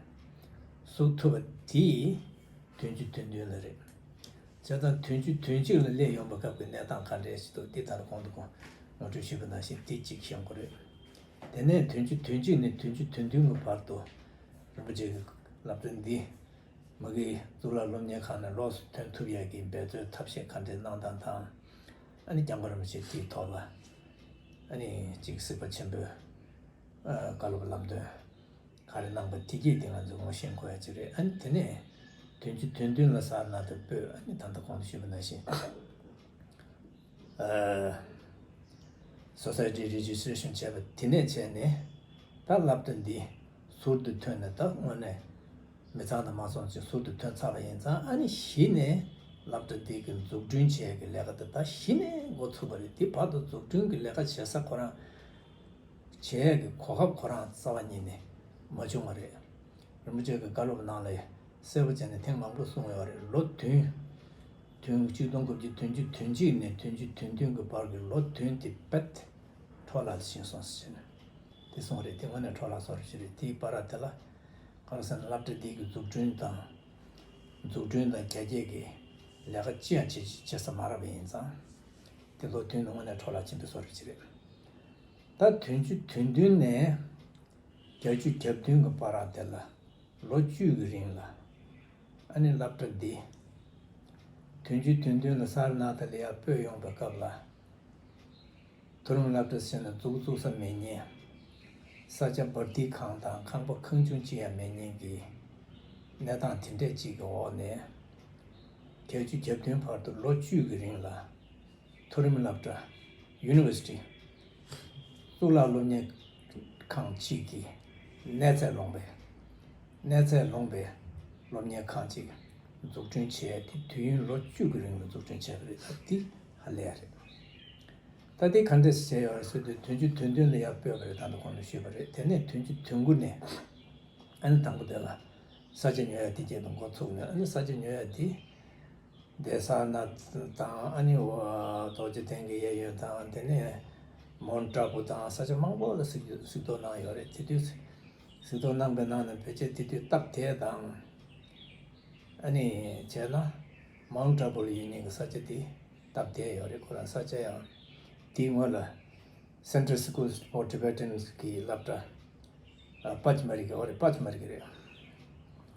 ཚུགས་ཐུབ་པ་དེ་བདུན་ཅུ་དོན་བདུན་ལ་རེད། བྱས་ཙང་བདུན་ཅུ་དོན་གཅིག་ལ་སླེབས་ཡོང་པའི་སྐབས་ཀྱི་གནས་སྟངས་ག་འདྲས་ཞིག་འདུག་འདི་ལྟར་གོང་དུ་གོང་ངོ་སྤྲོད་ཞུས་པ་ནང་བཞིན་འདི་གཅིག་ཤེས་དགོས་རེད། དེ་ནས་བདུན་ཅུ་དོན་གཅིག་ནས་བདུན་ཅུ་དོན་བདུན་གྱི་བར་དུ་རིན་པོ་ཆེ་གི་སློབ་གྲྭ་འདི་མ་གི་གཙུག་ལག་སློབ་གཉེར་ཁང་ནས་ལོགས་སུ་ཐོན་ཐུབ་ཡག་གི་འབད་རྩོལ་ཐབས་ཤེས་ག་འདྲས་གནང་སྟངས་དང་། ཨ་ནི་སྐྱབས་མགོན་རིན་པོ་ཆེ་དེའི་ཐོག་ལ་ཨ་ནི་གཅིག་གཟིགས་པ་ཆེན་པོས་ཨ་བཀའ་སློབ་ལམ་སྟོན་ག་རེ་གནང་པ་དེ་གྱིས་དེ་ང་ཚོས་ངོ་ཤེས་དགོས་ཡ་ཅིག་རེད། ཨ་ནི་དེ་ནས་བདུན་ཅུ་དོན་བདུན་ལ་སར་ནཱ་ཐ་སྤོས། ཨ་ནི་ད་ལྟ་གོང་དུ་ཞུས་པ་ནང་བཞིན་ཨ་Society Registration བྱས་པ་དེ་ནས་བྱས་ནས་ད་སློབ་གྲྭ་འདི་ཟུར་དུ་ཐོན་ནས། ད་དངོས་གནས་མི་ཚང་དང་མ་སོང་ཅིག་ཟུར་དུ་ཐོན་ཚར་བ་ཡིན་ཙང་། ཨ་ནི་གཞི་ནས་སློབ་གྲྭ་འདི་གི་འཛུགས་སྐྲུན་བྱེད་ཡག་གི་ལས་ཀ་དེ་ད་གཞི་ནས་འགོ་ཚུགས་པ་རེད། དེ་བར་དུ་འཛུགས་སྐྲུན་གྱི་ལས་ཀ་བྱེད་ས་ཁོ་རང་བྱེད་ཡག་གི་གོ་སྐབས་ཁོ་རང་རྩ་བ་ཉིད་ནས་མ་བྱུང་བ་རེད། རིན་པོ་ཆེ་གི་བཀའ་སློབ་ནང་ལ་གསལ་པོ་བྱས་ནས་ཐེངས་མང་པོ་གསུངས་ཡོད་རེད། ལོ་བདུན། བདུན། གཅིག་སྟོང་དགུ་བརྒྱ་བདུན་ཅུ་དོན་གཅིག་ནས་བདུན་ཅུ་དོན་བདུན་གྱི་བར་གྱི་ལོ་བདུན་དེ་རྦད་འཕྲོ་བརླག་ཕྱིན་སོང་ཟེར་ནས་དེ་གསུངས་རེད། དེ་དངོས་གནས་འཕྲོ་བརླག་བཟོ་འདྲ་ཅིག་རེད། དེའི་བར་དེ་ལ་ག་རེ་ཟེར་ན། སློབ་གྲྭ་འདི་གི་འཛུགས་སྐྲུན་དང་། འཛུགས་སྐྲུན་དང་རྒྱ་སྐྱེད་ཀྱི་ལས་ཀ་ཅི་ཡང་བྱེད་བྱེད་ས་མ་རག་པ་ཡིན་ཙང་། དེ་ལོ་བདུན་ནི་དངོས་གནས་འཕྲོ་བརླག་ཆེན་པོ་བཟོ་འདྲ་ཅིག་རེད། ད་བདུན་ཅུ་དོན་བདུན་ནས་བརྒྱད་ཅུ་གྱ་བདུན་གྱི་བར་དེ་ལ་ལོ་བཅུ་གི་རིང་ལ་ཨ་ནི་སློབ་གྲྭ་འདི་བདུན་ཅུ་དོན་བདུན་ལ་སར་ནཱ་ཐ་ལ་ཡར་སྤོས་ཡོང་པའི་སྐབས་ལ། མཐོ་རིམ་སློབ་གྲྭ་ཟེར་ནས་འཛུགས་བཙུགས་ས་མེད་མཁན། ས་ཆ་འབར་མདེལ་གང་དང་ཁང་པ་ཁང་ཆུང་གཅིག་ཡང་མེད་མཁན་གྱི་གནས་སྟངས་དེ་འདྲས་ཅིག་གི་འོག་ནས། བརྒྱད་ཅུ་གྱ་བདུན་བར་དུ་ལོ་བཅུ་གི་རིང་ལ་མཐོ་རིམ་སློབ་གྲྭ་University གཙུག་ལག་སློབ་གཉེར་ཁང་གཅིག་གི་གནས་ཚད་ལོངས་པའི་གནས་ཚད་ལོངས་པའི་སློབ་གཉེར་ཁང་གཅིག་འཛུགས་སྐྲུན་བྱས་ཏེ། དུས་ཡུན་ལོ་བཅུ་གི་རིང་ལ་འཛུགས་སྐྲུན་བྱས་པ་རེད། ད་འདི་ཧ་ལས་ཡ་རེད། ད་འདི་ག་འདྲས་བྱས་ཡོད་རེད་ཟེར་དུས། བདུན་ཅུ་དོན་བདུན་ལ་ཡར་སྤོས་པ་རེད། ད་ལྟ་གོང་དུ་ཞུས་པ་རེད། དེ་ནས་བདུན་ཅུ་དོན་དགུ་ནས་ཨ་ནི་དང་པོ་དེ་ལ་ས་ཆ་ཉོ་ཡ་དེ་སྐྱེད་དུ་འགོ་ཚུགས་ནས། ཨ་ནི་ས་ཆ་ཉོ་ཡ་དེ་དེ་སར་ནཱ་ཐ་དང་། ཨ་ནི་འོ་རྡོ་རྗེ་གདན་གྱི་གཡས་གཡོན་དང་། དེ་ནས་མོན་བྲག་ཕུག་དང་ས་ཆ་མང་པོ་ལ་གཟིགས་གཟིགས་རྟོག་གནང་ཡོད་རེད། དེ་དུས་གཟིགས་རྟོག་གནང་པའི་ནང་ནས་ཕལ་ཆེར་དེ་དུས་སྟབས་བདེ་དང་། ཨ་ནི་བྱས་ན་མོན་བྲག་ཕུག་ལ་ཡོད་མཁན་གྱི་ས་ཆ་དེ་སྟབས་བདེ་ཡོད་རེད། ཁོ་རང་ས་ཆ་ཡང་དེའི་སྔོན་ལ་Central School for Tibetans གི་སློབ་གྲྭ། ཨ་པ་ཅི་མ་རི་གི། འོ་རེད། པ་ཅི་མ་རི་གི་རེད།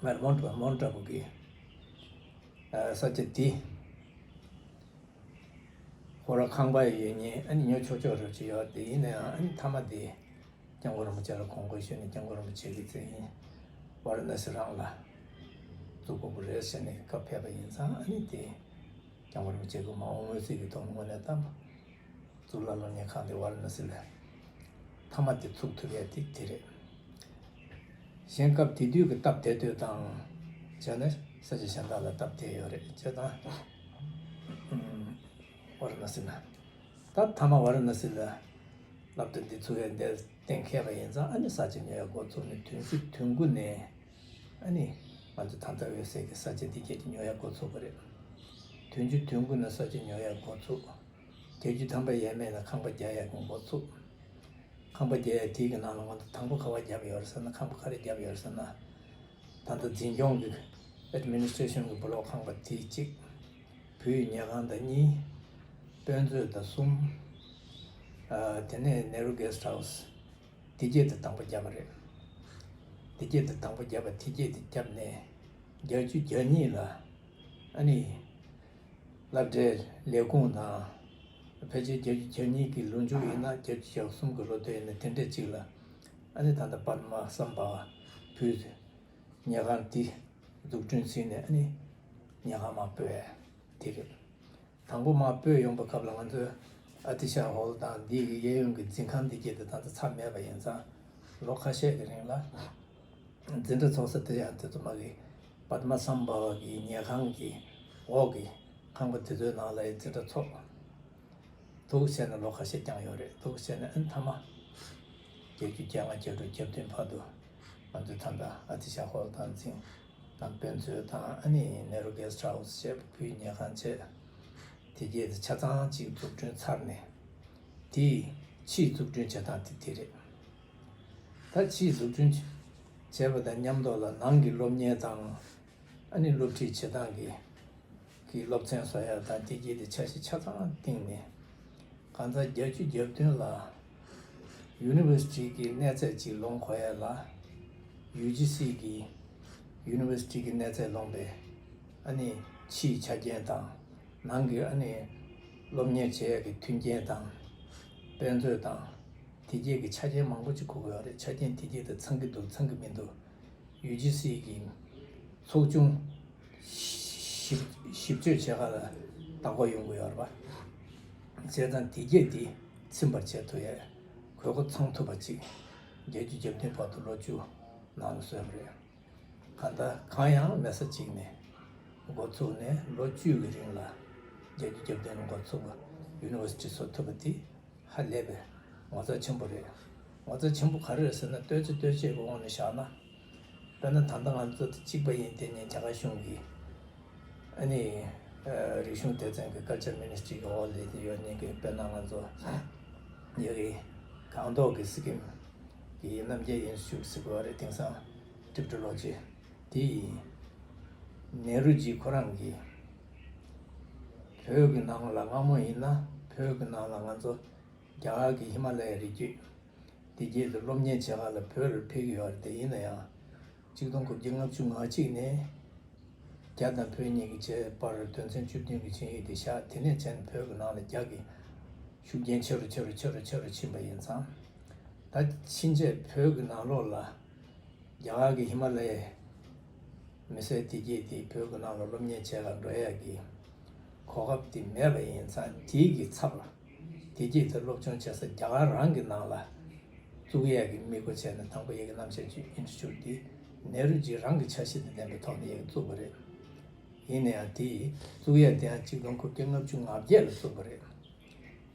མ་རེད། མོན་བྲག་མོན་བྲག་ཕུག་གི་ཨ་ས་ཆ་དེ་ཁོ་རང་ཁང་པ་ཡོད་མཁན། ཨ་ནི་ཉོ་ཆོག་ཆོག་རེད་ཅེས་ཡོད་དེ། ཡིན་ན་ཡང་ཨ་ནི་མཐའ་མ་དེ་སྐྱབས་མགོན་རིན་པོ་ཆེ་ལ་དགོངས་སྐོར་ཞུས་ནས། སྐྱབས་མགོན་རིན་པོ་ཆེ་གིས་མཚན་ཝཱ་ར་ཎ་སི་རང་ལ་བཙུགས་དགོས་པ་རེད་ཟེར་ནས་བཀའ་ཕེབས་པ་ཡིན་ཙང་། ཨ་ནི་དེ་སྐྱབས་མགོན་རིན་པོ་ཆེ་གིས་མ་འོངས་དངོས་གཟིགས་ཀྱི་ཐོག་ནས་དངོས་གནས་དང་པོ་གཙུག་ལག་སློབ་གཉེར་ཁང་དེ་ཝཱ་ར་ཎ་སི་ལ་མཐའ་མ་དེ་ཚུགས་ཐུབ་ཡ་དེ་དེ་རེད། གཞན་སྐབས་དེ་དུས་ཀྱི་སྟབས་བདེ་འདོད་དང་བྱས་ན་ས་ཆ་གཞན་དག་ལ་སྟབས་བདེ་ཡོད་རེད། བྱས་ཙང་ཝཱ་ར་ཎ་སི་ན། ད་མཐའ་མ་ཝཱ་ར་ཎ་སི་ལ་སློབ་གྲྭ་འདི་ཚུགས་ཡ་འདི་གཏན་འཁེལ་བ་ཡིན་ཙང་། ཨ་ནི་ས་ཆ་ཉོ་ཡ་འགོ་ཚུགས་ནས་བདུན་ཅུ་དོན་དགུ་ནས་ཨ་ནི་ང་ཚོ་ད་ལྟ་འོད་གསལ་གྱི་ས་ཆ་འདི་སྐྱེད་དུ་ཉོ་ཡ་འགོ་ཚུགས་པ་རེད། བདུན་ཅུ་དོན་དགུ་ནས་ས་ཆ་ཉོ་ཡ་འགོ་ཚུགས། བརྒྱད་ཅུ་ཐམ་པ་ཡས་མས་ལ་ཁང་པ་རྒྱག་ཡག་གི་འགོ་ཚུགས། ཁང་པ་རྒྱག་ཡག་དེའི་གི་ནང་ལ་ང་ཚོ་དང་པོ་ག་པར་བརྒྱབ་ཡོད་རེད་ཟེར་ན། ཁང་པ་ག་རེ་བརྒྱབ་ཡོད་རེད་ཟེར་ན། ད་ལྟ་འཛིན་སྐྱོང་གི་ཨེཌ་མི་ནི་སི་ཊེ་རེ་ཤན་གི་བུ་ལོག་ཁང་པ་དེ་གཅིག་བོད་ཉལ་ཁང་དང་གཉིས། དཔེ་མཛོད་དང་གསུམ། ཨ་དེ་ནས་ནེ་རུ་གེ་སི་ཊི་ཧའུ་སི། དེ་སྐྱེད་དུ་དང་པོ་བརྒྱབ་པ་རེད། དེ་སྐྱེད་དུ་དང་པོ་བརྒྱབ་པ། དེ་སྐྱེད་དུ་བརྒྱབ་ནས་བརྒྱད་ཅུ་གྱ་གཉིས་ལ་ཨ་ནི་སློབ་གྲྭའི་ལས་ཁུངས་དང་། ཕལ་ཆེར་བརྒྱད་ཅུ་གྱ་གཉིས་ཀྱི་ལོ་མཇུག་ཡིན་ན་བརྒྱད་ཅུ་གྱ་གསུམ་གྱི་ལོ་དེ་ཡིན་ན། དེ་འདྲ་ཅིག་ལ་ཨ་ནི་ད་ལྟ་པདྨ་སམ་བྷ་བ་བོད་ཉལ་ཁང་འདི་འཛུགས་སྐྲུན་བྱས་ནས་ཨ་ནི་ཉལ་ཁང་མར་སྤོས་ཡ་དེ་རེད། དང་པོ་མར་སྤོས་ཡོང་པའི་སྐབས་ལ་ང་ཚོས་ཨ་ཏི་ཤ་ཧོལ་དང་འདི་གི་གཡས་གཡོན་གྱི་འཛིན་ཁང་འདི་སྐྱེད་དུ་ད་ལྟ་ཚར་མེད་པ་ཡིན་ཙང་། ལོ་ཁ་ཤས་ཀྱི་རིང་ལ་འཛིན་གྲྭ་ཚོགས་ས་དེ་ཡང་དེ་ཚོ་མ་གི་པདྨ་སམ་བྷ་བ་གི་ཉལ་ཁང་གི་འོག་གི་ཁང་པ་དེ་ཚོའི་ནང་ལ་ཡང་འཛིན་གྲྭ་ཚོགས། འདུག་བྱས་ནས་ལོ་ཁ་ཤས་བསྐྱངས་ཡོད་རེད། འདུག་བྱས་ནས་ཨ་ནི་མཐའ་མ་བརྒྱད་ཅུ་གྱ་ལྔ་གྱ་དྲུག་གྱ་བདུན་བར་དུ་ང་ཚོས་ད་ལྟ་ཨ་ཏི་ཤ་ཧོལ་དང་འཛིན་དང་དཔེ་མཛོད་དང་། ཨ་ནི་ནེ་རུ་གེ་སི་ཊི་ཧའུ་སི་བྱས། བོད་ཉལ་ཁང་བྱས། དེ་རྗེས་དེ་ཆ་ཚང་གཅིག་འཛུགས་སྐྲུན་ཚར་ནས། དེའི་ཕྱིའི་འཛུགས་སྐྲུན་བྱེད་སྟངས་དེ་དེ་རེད། ད་ཕྱིའི་འཛུགས་སྐྲུན་བྱས་པ་དང་མཉམ་དུ་ལ་ནང་གི་སློབ་གཉེར་དང་། ཨ་ནི་སློབ་ཁྲིད་བྱེད་སྟངས་ཀྱི་གི་སློབ་ཚན་བཟོ་ཡ་དང་། དེ་རྗེས་དེ་འཆར་གཞི་ཆ་ཚང་བཏིང་ནས། གང་ལྟར་བརྒྱད་ཅུ་གྱ་བདུན་ལ་ ཡུ་ནི་ཝར་སི་ཊི་གི་གནས་ཚད་ཅིག་ལོངས་དགོས་ཡས་ལ། ཡུ་ཇི་སི་གི་ཡུ་ནི་ཝར་སི་ཊི་གི་གནས་ཚད་ལོངས་པའི་ཨ་ནི་ཕྱིའི་ཆ་རྐྱེན་དང་། ནང་གི་ཨ་ནི་སློབ་གཉེར་བྱེད་ཡས་ཀྱི་མཐུན་རྐྱེན་དང་། དཔེ་མཛོད་དང་། དེ་གྱད་ཀྱི་ཆ་རྐྱེན་མང་པོ་ཅིག་དགོས་ཀྱི་ཡོད་རེད། ཆ་རྐྱེན་དེ་གྱད་དེ་ཚང་གི་འདུག་ཚང་གི་མི་འདུག་ཡུ་ཇི་སི་གི་ཚོགས་ཆུང་ཞིབ་ཞིབ་དཔྱོད་བྱེད་ག་ལ་བདག་པོ་ཡོང་གི་ཡོད་རེད་པ། བྱས་ཙང་དེ་གྱད་དེ་ཚིམ་པར་བྱེད་ཐུབ་ཡས་དགོས་མཁོ་ཚང་ཐུབ་པ་ཅིག་བརྒྱད་ཅུ་གྱ་བདུན་བར་དུ་ལོ་བཅུ་ནང་ལ་བཟོས་པ་རེད། གང་ལྟར་གང་ཡང་མེད་ས་ཅིག་ནས་འགོ་ཚུགས་ནས་ལོ་བཅུ་གི་རིང་ལ་བརྒྱད་ཅུ་གྱ་བདུན་ལ་འགོ་ཚུགས་པ་ཡུ་ནི་ཝར་སི་ཊི་བཟོ་ཐུབ་པ་དེ་ཧ་ལས་པའི་ངོ་མཚར་ཆེན་པོ་རེད། ངོ་མཚར་ཆེན་པོ་ག་རེ་རེད་ཟེར་ན། ལྟོས་ཆ་ལྟོས་ཆའི་དབང་ནས་བཞག་ན། དཔེར་ན་ད་ལྟ་ང་ཚོ་གཅིག་པ་ཡིན། དེ་ནས་རྒྱ་གར་གཞུང་གི་ཨ་ནི་ཨ་རིག་གཞུང་སྡེ་ཚན་གྱི་ཀལ་ཅར་མི་ནི་སི་ཊི་རི་གི་འོག་ལ་ཡོད་མཁན་གྱི། དཔེར་ན་ང་ཚོ་ཡ་གི་སྒང་ཏོག་གི་སི་ཀིམ་གྱི་རྣམ་རྒྱལ་ཨིན་སི་ཊི་ཊུཊ་ཟེར་གྱི་ཡོད་རེད། དེང་སང་ཊི་བི་ཊི་ལོ་ཇི་དེ་ཡིན། ནེ་རུ་ཇི་ཁོ་རང་གིས་བོད་ཀྱི་ནང་ལ། སྔ་མོ་ཡིན་ན་བོད་ཀྱི་ནང་ལ་ང་ཚོ་རྒྱ་གར་གྱི་ཧི་མ་ལ་ཡའི་རི་རྒྱུད་དེ་གྱད་དུ་སློབ་གཉེར་བྱེད་ག་ལ་བོད་ལ་ཕེབས་ཀྱི་ཡོད་རེད། དེ་ཡིན་ན་ཡང་ཆིག་སྟོང་དགུ་བརྒྱ་ལྔ་བཅུ་ང་གཅིག་ནས་རྒྱ་དང་བོད་གཉིས་ཀྱི་བར་དོན་ཚན་བཅུ་བདུན་གྱི་ཆིངས་ཡིག་དེ་བཞག་དེ་ནས་བྱས་ནས་བོད་ཀྱི་ནང་ལ་རྒྱ་གི་ཤུགས་རྐྱེན་ཆེ་རུ་ཆེ་རུ་ཆེ་རུ་ཆེ་རུ་ཕྱིན་པ་ཡིན་ཙང་། ད་ཕྱིན་ཆད་བོད་ཀྱི་ནང་ལོགས་ལ་རྒྱ་གར་གྱི་ཧི་མ་ལ་ཡའི་མི་སེར་དེ་གྱད་དེ་བོད་ཀྱི་ནང་ལ་སློབ་གཉེར་བྱེད་ག་འགྲོ་ཡ་གི་གོ་སྐབས་དེ་མེད་པ་ཡིན་ཙང་། དེའི་གི་ཚབ་ལ་དེ་གྱད་དེ་སློབ་སྦྱོང་བྱེད་ས་རྒྱ་གར་རང་གི་ནང་ལ་བཙུགས་ཡ་གི་དམིགས་སྒོ་བྱས་ནས། དང་པོ་ཡ་གི་རྣམ་གཞག་ཅིག་ཨིན་སི་ཊི་ཊུཊ་དེ་ནེ་རུ་ཇི་རང་གི་འཆར་གཞི་དང་ལྡན་པའི་ཐོག་ནས་ཡ་གི་བཙུགས་པ་རེད། ཡིན་ན་ཡང་དེ་བཙུགས་ཡ་དེ་ཡང་ཆིག་སྟོང་དགུ་བརྒྱ་ལྔ་བཅུ་ང་བརྒྱད་ལ་བཙུགས་པ་རེད།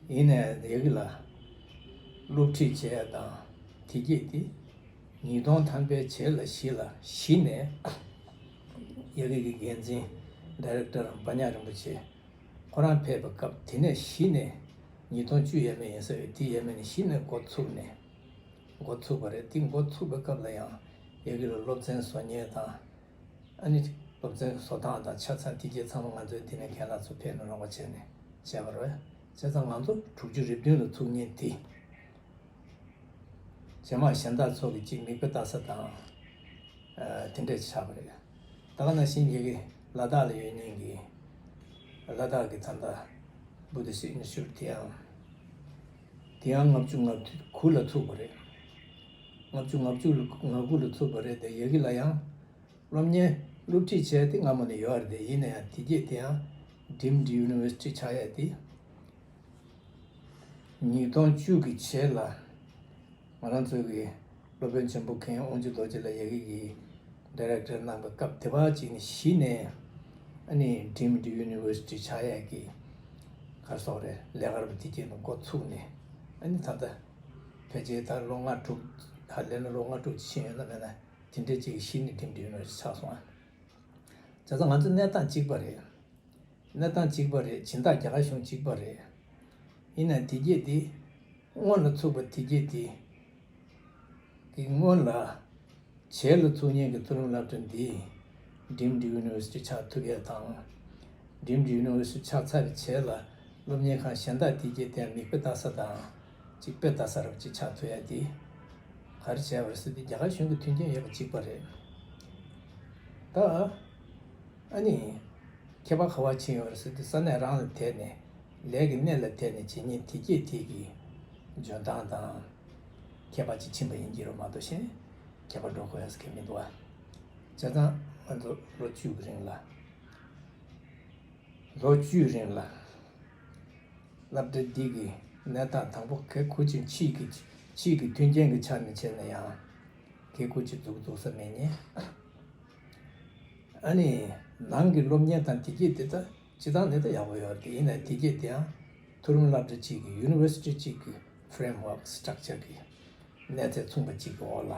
ཡིན་ནའི་ཡ་གི་ལ་སློབ་ཁྲིད་བྱས་དང་དེ་གྱད་དེ་ཉིས་སྟོང་ཐམ་པའི་རྗེས་ལ་གཞི་ལ་གཞི་ནས་ཡ་གི་གི་འགན་འཛིན་ཌའི་རེག་ཊར་འབའ་ཉག་རིན་པོ་ཆེ་ཁོ་རང་ཕེབས་པའི་སྐབས། དེ་ནས་གཞི་ནས་ཉིས་སྟོང་བཅུ་ཡས་མས་ཡིན་ས་ཡོད། དེ་ཡས་མས་ནས་གཞི་ནས་འགོ་ཚུགས་ནས་འགོ་ཚུགས་པ་རེད། དེ་འགོ་ཚུགས་པའི་སྐབས་ལ་ཡང་ཡ་གི་ལ་སློབ་ཚན་བཟོ་མཁན་དང་། ཨ་ནི་སློབ་ཚན་བཟོ་སྟངས་དང་ཆ་ཚང་དེ་གྱད་ཚང་མ་ང་ཚོའི་འདི་ནས་མཁན་སློབ་ཚོ་ཕེབས་ནས་རོགས་པ་བྱས་ནས་བྱས་པ་རེད། བྱས་ཙང་ང་ཚོ་དྲུག་ཅུ་རེ་བདུན་ལ་ཚུགས་མཁན་དེ། རྗེས་མ་གཞན་དག་ཚོ་གིས་ཅིག་མིག་དཔེ་ལྟ་ས་དང་། ཨ། དེ་འདྲས་ཆགས་པ་རེད། ད་ག་ནང་བཞིན་ཡ་གི་ལ་དྭགས་ལ་ཡོད་མཁན་གྱི་ལ་དྭགས་ཀྱི་ད་ལྟ་བུ་དྷིསྚ་ཨིན་སི་ཊི་ཊུཊ་དེའང་། དེའང་ལྔ་བཅུ་ང་དགུ་ལ་ཚུགས་པ་རེད། ལྔ་བཅུ་ང་དགུ་ལ་ཚུགས་པ་རེད་དེ། ཡ་གི་ལ་ཡང་སློབ་གཉེར་སློབ་ཁྲིད་བྱས་ཏེ་སྔ་མོ་ནས་ཡོད་རེད་དེ། ཡིན་ན་ཡང་དེ་གྱད་དེའང་ཌིམ་ཌི་ཡུ་ནི་ཝར་སི་ཊི་ཆགས་ཡ་དེ། ཉིས་སྟོང་བཅུ་གི་རྗེས་ལ་ང་རང་ཚོའི་གི་སློབ་དཔོན་ཆེན་པོ་མཁན་དབང་ཕྱུག་རྡོ་རྗེ་ལགས་ཡ་གི་གི་ཌའི་རེག་ཊར་གནང་པའི་སྐབས་དེ་བ་ཅིག་ནས་གཞི་ནས་ཨ་ནི་ཌིམ་ཌི་ཡུ་ནི་ཝར་སི་ཊི་ཆགས་ཡ་གི་ག་རེ་ཟེར་དགོས་རེད། ལས་ཀ་རུ་དེ་གྱད་ནས་འགོ་ཚུགས་ནས། ཨ་ནི་ད་ལྟ་ཕལ་ཆེར་ད་ལོ་ལྔ་དྲུག་ཧ་ལས་ན་ལོ་ལྔ་དྲུག་ཅིག་ཕྱིན་ཡོད་ན་མེད་ན། དེ་འདྲས་ཅིག་གཞི་ནས་ཌིམ་ཌི་ཡུ་ནི་ཝར་སི་ཊི་ཆགས་སོང་ཨ། བྱས་ཙང་ང་ཚོ་གནས་སྟངས་གཅིག་པ་རེད། གནས་སྟངས་གཅིག་པ་རེད། སྦྱིན་བདག་རྒྱ་གར་གཞུང་གཅིག་པ་རེད། ཡིན་ནའི་དེ་གྱད་དེ་སྔོན་ལ་ཚུགས་པ་དེ་གྱད་དེ་གི་སྔོན་ལ་རྗེས་ལ་ཚུགས་མཁན་གྱི་མཐོ་རིམ་སློབ་གྲྭ་འདི་ཌིམ་ཌི་ཡུ་ནི་ཝར་སི་ཊི་ཆགས་ཐུབ་ཡ་དང་། ཌིམ་ཌི་ཡུ་ནི་ཝར་སི་ཊི་ཆགས་ཚར་བའི་རྗེས་ལ་སློབ་གཉེར་ཁང་གཞན་དག་དེ་གྱད་དེ་མིག་དཔེ་ལྟ་ས་དང་ཅིག་དཔེ་ལྟ་ས་རབ་ཅིག་ཆགས་ཐུབ་ཡ་དེ་ག་རེ་བྱས་པ་རེད་ཟེར་དུས། རྒྱ་གར་གཞུང་གི་མཐུན་རྐྱེན་ཡོད་པ་གཅིག་པ་རེད། ད་ཨ་ནི་ཁྱད་པར་ག་བ་ཕྱིན་ཡོད་རེད་ཟེར་དུས། ས་གནས་རང་ལ་དེད་ནས་ལས་ཀྱི་གནས་ལ་དེད་ནས་བྱེད་མཁན་དེ་གྱད་དེ་གི་འཇོན་ཐང་དང་ཁྱད་པར་ཅིག་ཕྱིན་པ་ཡིན་གྱི་རེད་མ་གཏོགས་གཞན་ཁྱད་པར་འགྲོ་དགོས་ཡ་ཟེར་མཁན་མི་འདུག་ཨ། བྱས་ཙང་ང་ཚོ་ལོ་བཅུ་གི་རིང་ལ། ལོ་བཅུའི་རིང་ལ་སློབ་གྲྭ་འདི་གི་གནས་སྟངས་དང་པོ་གལ་ཁུར་ཅིག་ཕྱིའི་གི་ཕྱིའི་གི་མཐུན་རྐྱེན་གྱི་ཆ་ནས་བྱས་ན་ཡང་གལ་ཁུར་ཅིག་འཛུགས་འཛུགས་ས་མེད་མཁན། ཨ་ནི་ནང་གི་སློབ་གཉེར་དང་དེ་གྱད་དེ་ད་སྤྱིར་བཏང་ནས་ད་ཡག་པོ་ཡོད་རེད། ཡིན་ནའི་དེ་གྱད་དེའང་མཐོ་རིམ་སློབ་གྲྭ་གཅིག་གི་ཡུ་ནི་ཝར་སི་ཊི་གཅིག་གི་ཕ་རེམ་ཝརཀ་སི་ཊག་ཅར་གི་གནས་ཚད་མཚུངས་པ་གཅིག་གི་འོག་ལ་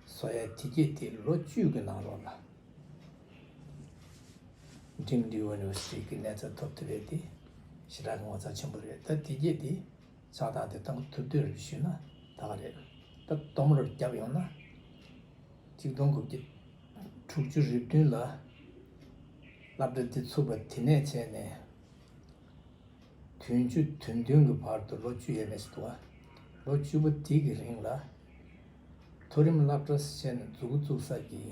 བཟོ་ཡ་དེ་གྱད་དེ་ལོ་བཅུ་གི་ནང་ལོགས་ལ། ཌིམ་ཌི་ཡུ་ནི་ཝར་སི་ཊི་གི་གནས་ཚད་ཐོབ་ཐུབ་པ་དེ་ཞེ་དྲག་གི་ངོ་མཚར་ཆེན་པོ་རེད། ད་དེ་གྱད་དེ་ཆགས་སྟངས་དེ་གཏོང་ཐུབ་འདོད་རེད་ཞུས་ན་ད་ག་རེད། ད་སྡོམ་རོགས་བརྒྱབ་ཡོང་ན། ཆིག་སྟོང་དགུ་བརྒྱ་དྲུག་ཅུ་རེ་བདུན་ལ་སློབ་གྲྭ་འདི་ཚུགས་པ་དེ་ནས་བྱས་ནས། བདུན་ཅུ་དོན་བདུན་གྱི་བར་དུ་ལོ་བཅུ་ཡས་མས་ཤིག་འདུག་བ། ལོ་བཅུ་པོ་དེ་གི་རིང་ལ་མཐོ་རིམ་སློབ་གྲྭ་ཟེར་ནས་མཛུབ་གུ་བཙུགས་ས་གི་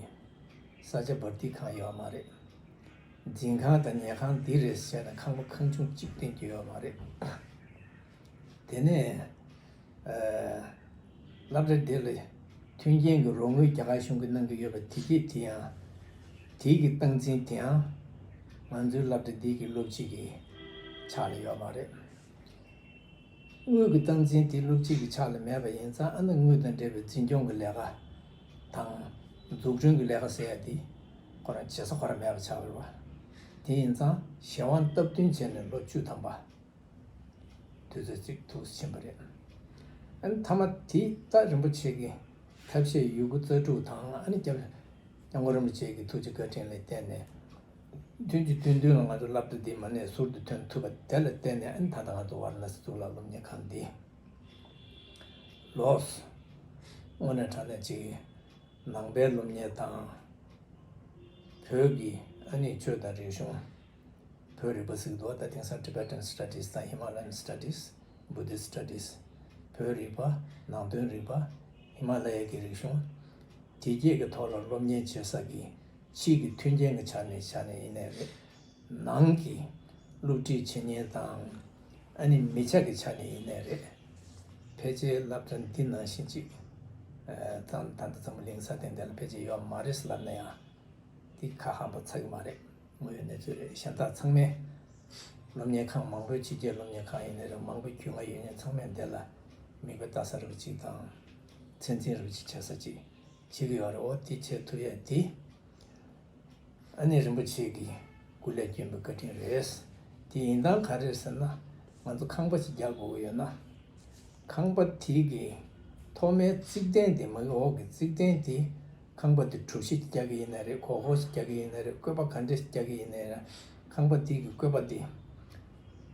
ས་ཆ་འབར་མདེལ་གང་ཡོད་མ་རེད། འཛིན་ཁང་དང་ཉལ་ཁང་འདི་རེད་ཟེར་ནས་ཁང་པ་ཁང་ཆུང་གཅིག་བསྟན་གྱི་ཡོད་མ་རེད། དེ་ནས་ཨ་སློབ་གྲྭ་འདི་ལ་མཐུན་རྐྱེན་གྱི་རོགས་དངུལ་རྒྱ་གར་གཞུང་གིས་གནང་གི་ཡོད་པ་དེ་གྱིས་དེ་ཡང་དེ་གི་སྟངས་འཛིན་དེའང་ང་ཚོའི་སློབ་གྲྭ་འདི་གི་སློབ་སྤྱི་གི་ཕྱག་ལ་ཡོད་མ་རེད། དངུལ་གྱི་སྟངས་འཛིན་དེ་སློབ་སྤྱི་གི་ཕྱག་ལ་མེད་པ་ཡིན་ཙང་། ཨ་ནི་དངུལ་དང་འབྲེལ་བའི་འཛིན་སྐྱོང་གི་ལས་ཀ་དང་འཛུགས་སྐྲུན་གྱི་ལས་ཀ་ཟེར་ཡ་དེ་ཁོ་རང་བྱེད་ས་ཁོ་རང་མེད་པ་ཆགས་པ་རེད་པ། དེ་ཡིན་ཙང་གཞན་དབང་སྟབས་བསྟུན་བྱས་ནས་ལོ་བཅུ་ཐམ་པ་དུས་ཚོད་ཅིག་ཐུགས་སུ་ཕྱིན་པ་རེད། ཨ་ནི་མཐའ་མ་དེ་ད་རིན་པོ་ཆེ་གི་ཐབས་ཤེས་ཡོད་རྒུ་རྩལ་སྤྲུགས་དང་། ཨ་ནི་སྐྱབས་སྐྱབས་མགོན་རིན་པོ་ཆེ་གི་ཐུགས་རྗེ་བཀའ་དྲིན་ལ་བརྟེན་ནས། ཐུན་གྱི་བདུན་བདུན་ལ་ང་ཚོ་སློབ་གྲྭ་འདི་མ་གནས་ཟུར་དུ་ཐོན་ཐུབ་པ་དེ་ལ་བརྟེན་ནས། ཨ་ནི་ད་ལྟ་ང་ཚོ་ཝཱ་ར་ཎ་སི་གཙུག་ལག་སློབ་གཉེར་ཁང་འདི་ལོགས་དངོས་གནས་དྲང་གནས་ཅིག་ནང་པའི་སློབ་གཉེར་དང་། བོད་ཀྱི་ཨ་ནི་ཆོས་དང་རིག་གཞུང་། བོད་རིག་པ་ཟེར་གྱི་འདུག་པ། ད་དེང་སང་Tibetan Studies དང་Himalayan Studies, Buddhist Studies། བོད་རིག་པ། ནང་དོན་རིག་པ། ཧི་མ་ལ་ཡའི་གི་རིག་གཞུང་། དེ་སྐད་ཀྱི་ཐོག་ལ་སློབ་གཉེར་བྱེད་ས་གི་ཕྱིའི་གི་མཐུན་རྐྱེན་གྱི་ཆ་ནས་ཆ་ནས་ཡིན་ནའི་རེད། ནང་གི་སློབ་ཁྲིད་བྱེད་མཁན་དང་། ཨ་ནི་མི་ཆ་གི་ཆ་ནས་ཡིན་ནའི་རེད། ཕལ་ཆེར་སློབ་གྲྭ་འདི་ནང་བཞིན་ཅིག་ཨ་ད་ད་ལྟ་འཛམ་བུ་གླིང་ས་སྟེང་འདི་ལ་ཕལ་ཆེར་ཡོད་མ་རེད་ལབ་ན་ཡང་། འདི་ཁ་ཧམ་པ་ཚ་གི་མ་རེད། དངོས་ཡོད་གནས་ཚུལ་རེད། གཞན་དག་ཚང་མས་སློབ་གཉེར་ཁང་མང་པོའི་ཕྱི་རྒྱལ་སློབ་གཉེར་ཁང་ཡིན་ནའི་རེད། མང་པོའི་རྒྱུས་མངའ་ཡོད་མཁན་ཚང་མས་འདི་ལ་མིག་དཔེ་ལྟ་ས་རེད་པ་ཅིག་དང་། མཚན་འཛིན་རེད་པ་ཅིག་བྱེད་ས་ཅིག་བྱེད་ཀྱི་ཡོད་རེད། འོ་དེ་བྱེད་ཐུབ་ཡས་དེ་ཨ་ནི་རིན་པོ་ཆེ་གི་སྐུ་ལས་བསྐྱོན་པའི་བཀའ་དྲིན་རེད། དེ་ཡིན་སྟངས་ག་རེ་རེད་ཟེར་ན། ང་ཚོ་ཁང་པ་ཞིག་རྒྱག་དགོས་ཀྱི་ཡོད་ན། ཁང་པ་དེ་གི་ཐོག་མའི་རྩིག་གདན་དེ། མ་གི་འོག་གི་རྩིག་གདན་དེ། ཁང་པ་དེ་གྲུ་བཞི་ཞིག་རྒྱག་གི་ཡིན་ནའི་རེད། གོག་ཧོ་ཞིག་རྒྱག་གི་ཡིན་ནའི་རེད། བཀོད་པ་ག་འདྲ་ཞིག་རྒྱག་གི་ཡིན་ནའི་རེད། ཁང་པ་དེ་གི་བཀོད་པ་དེ།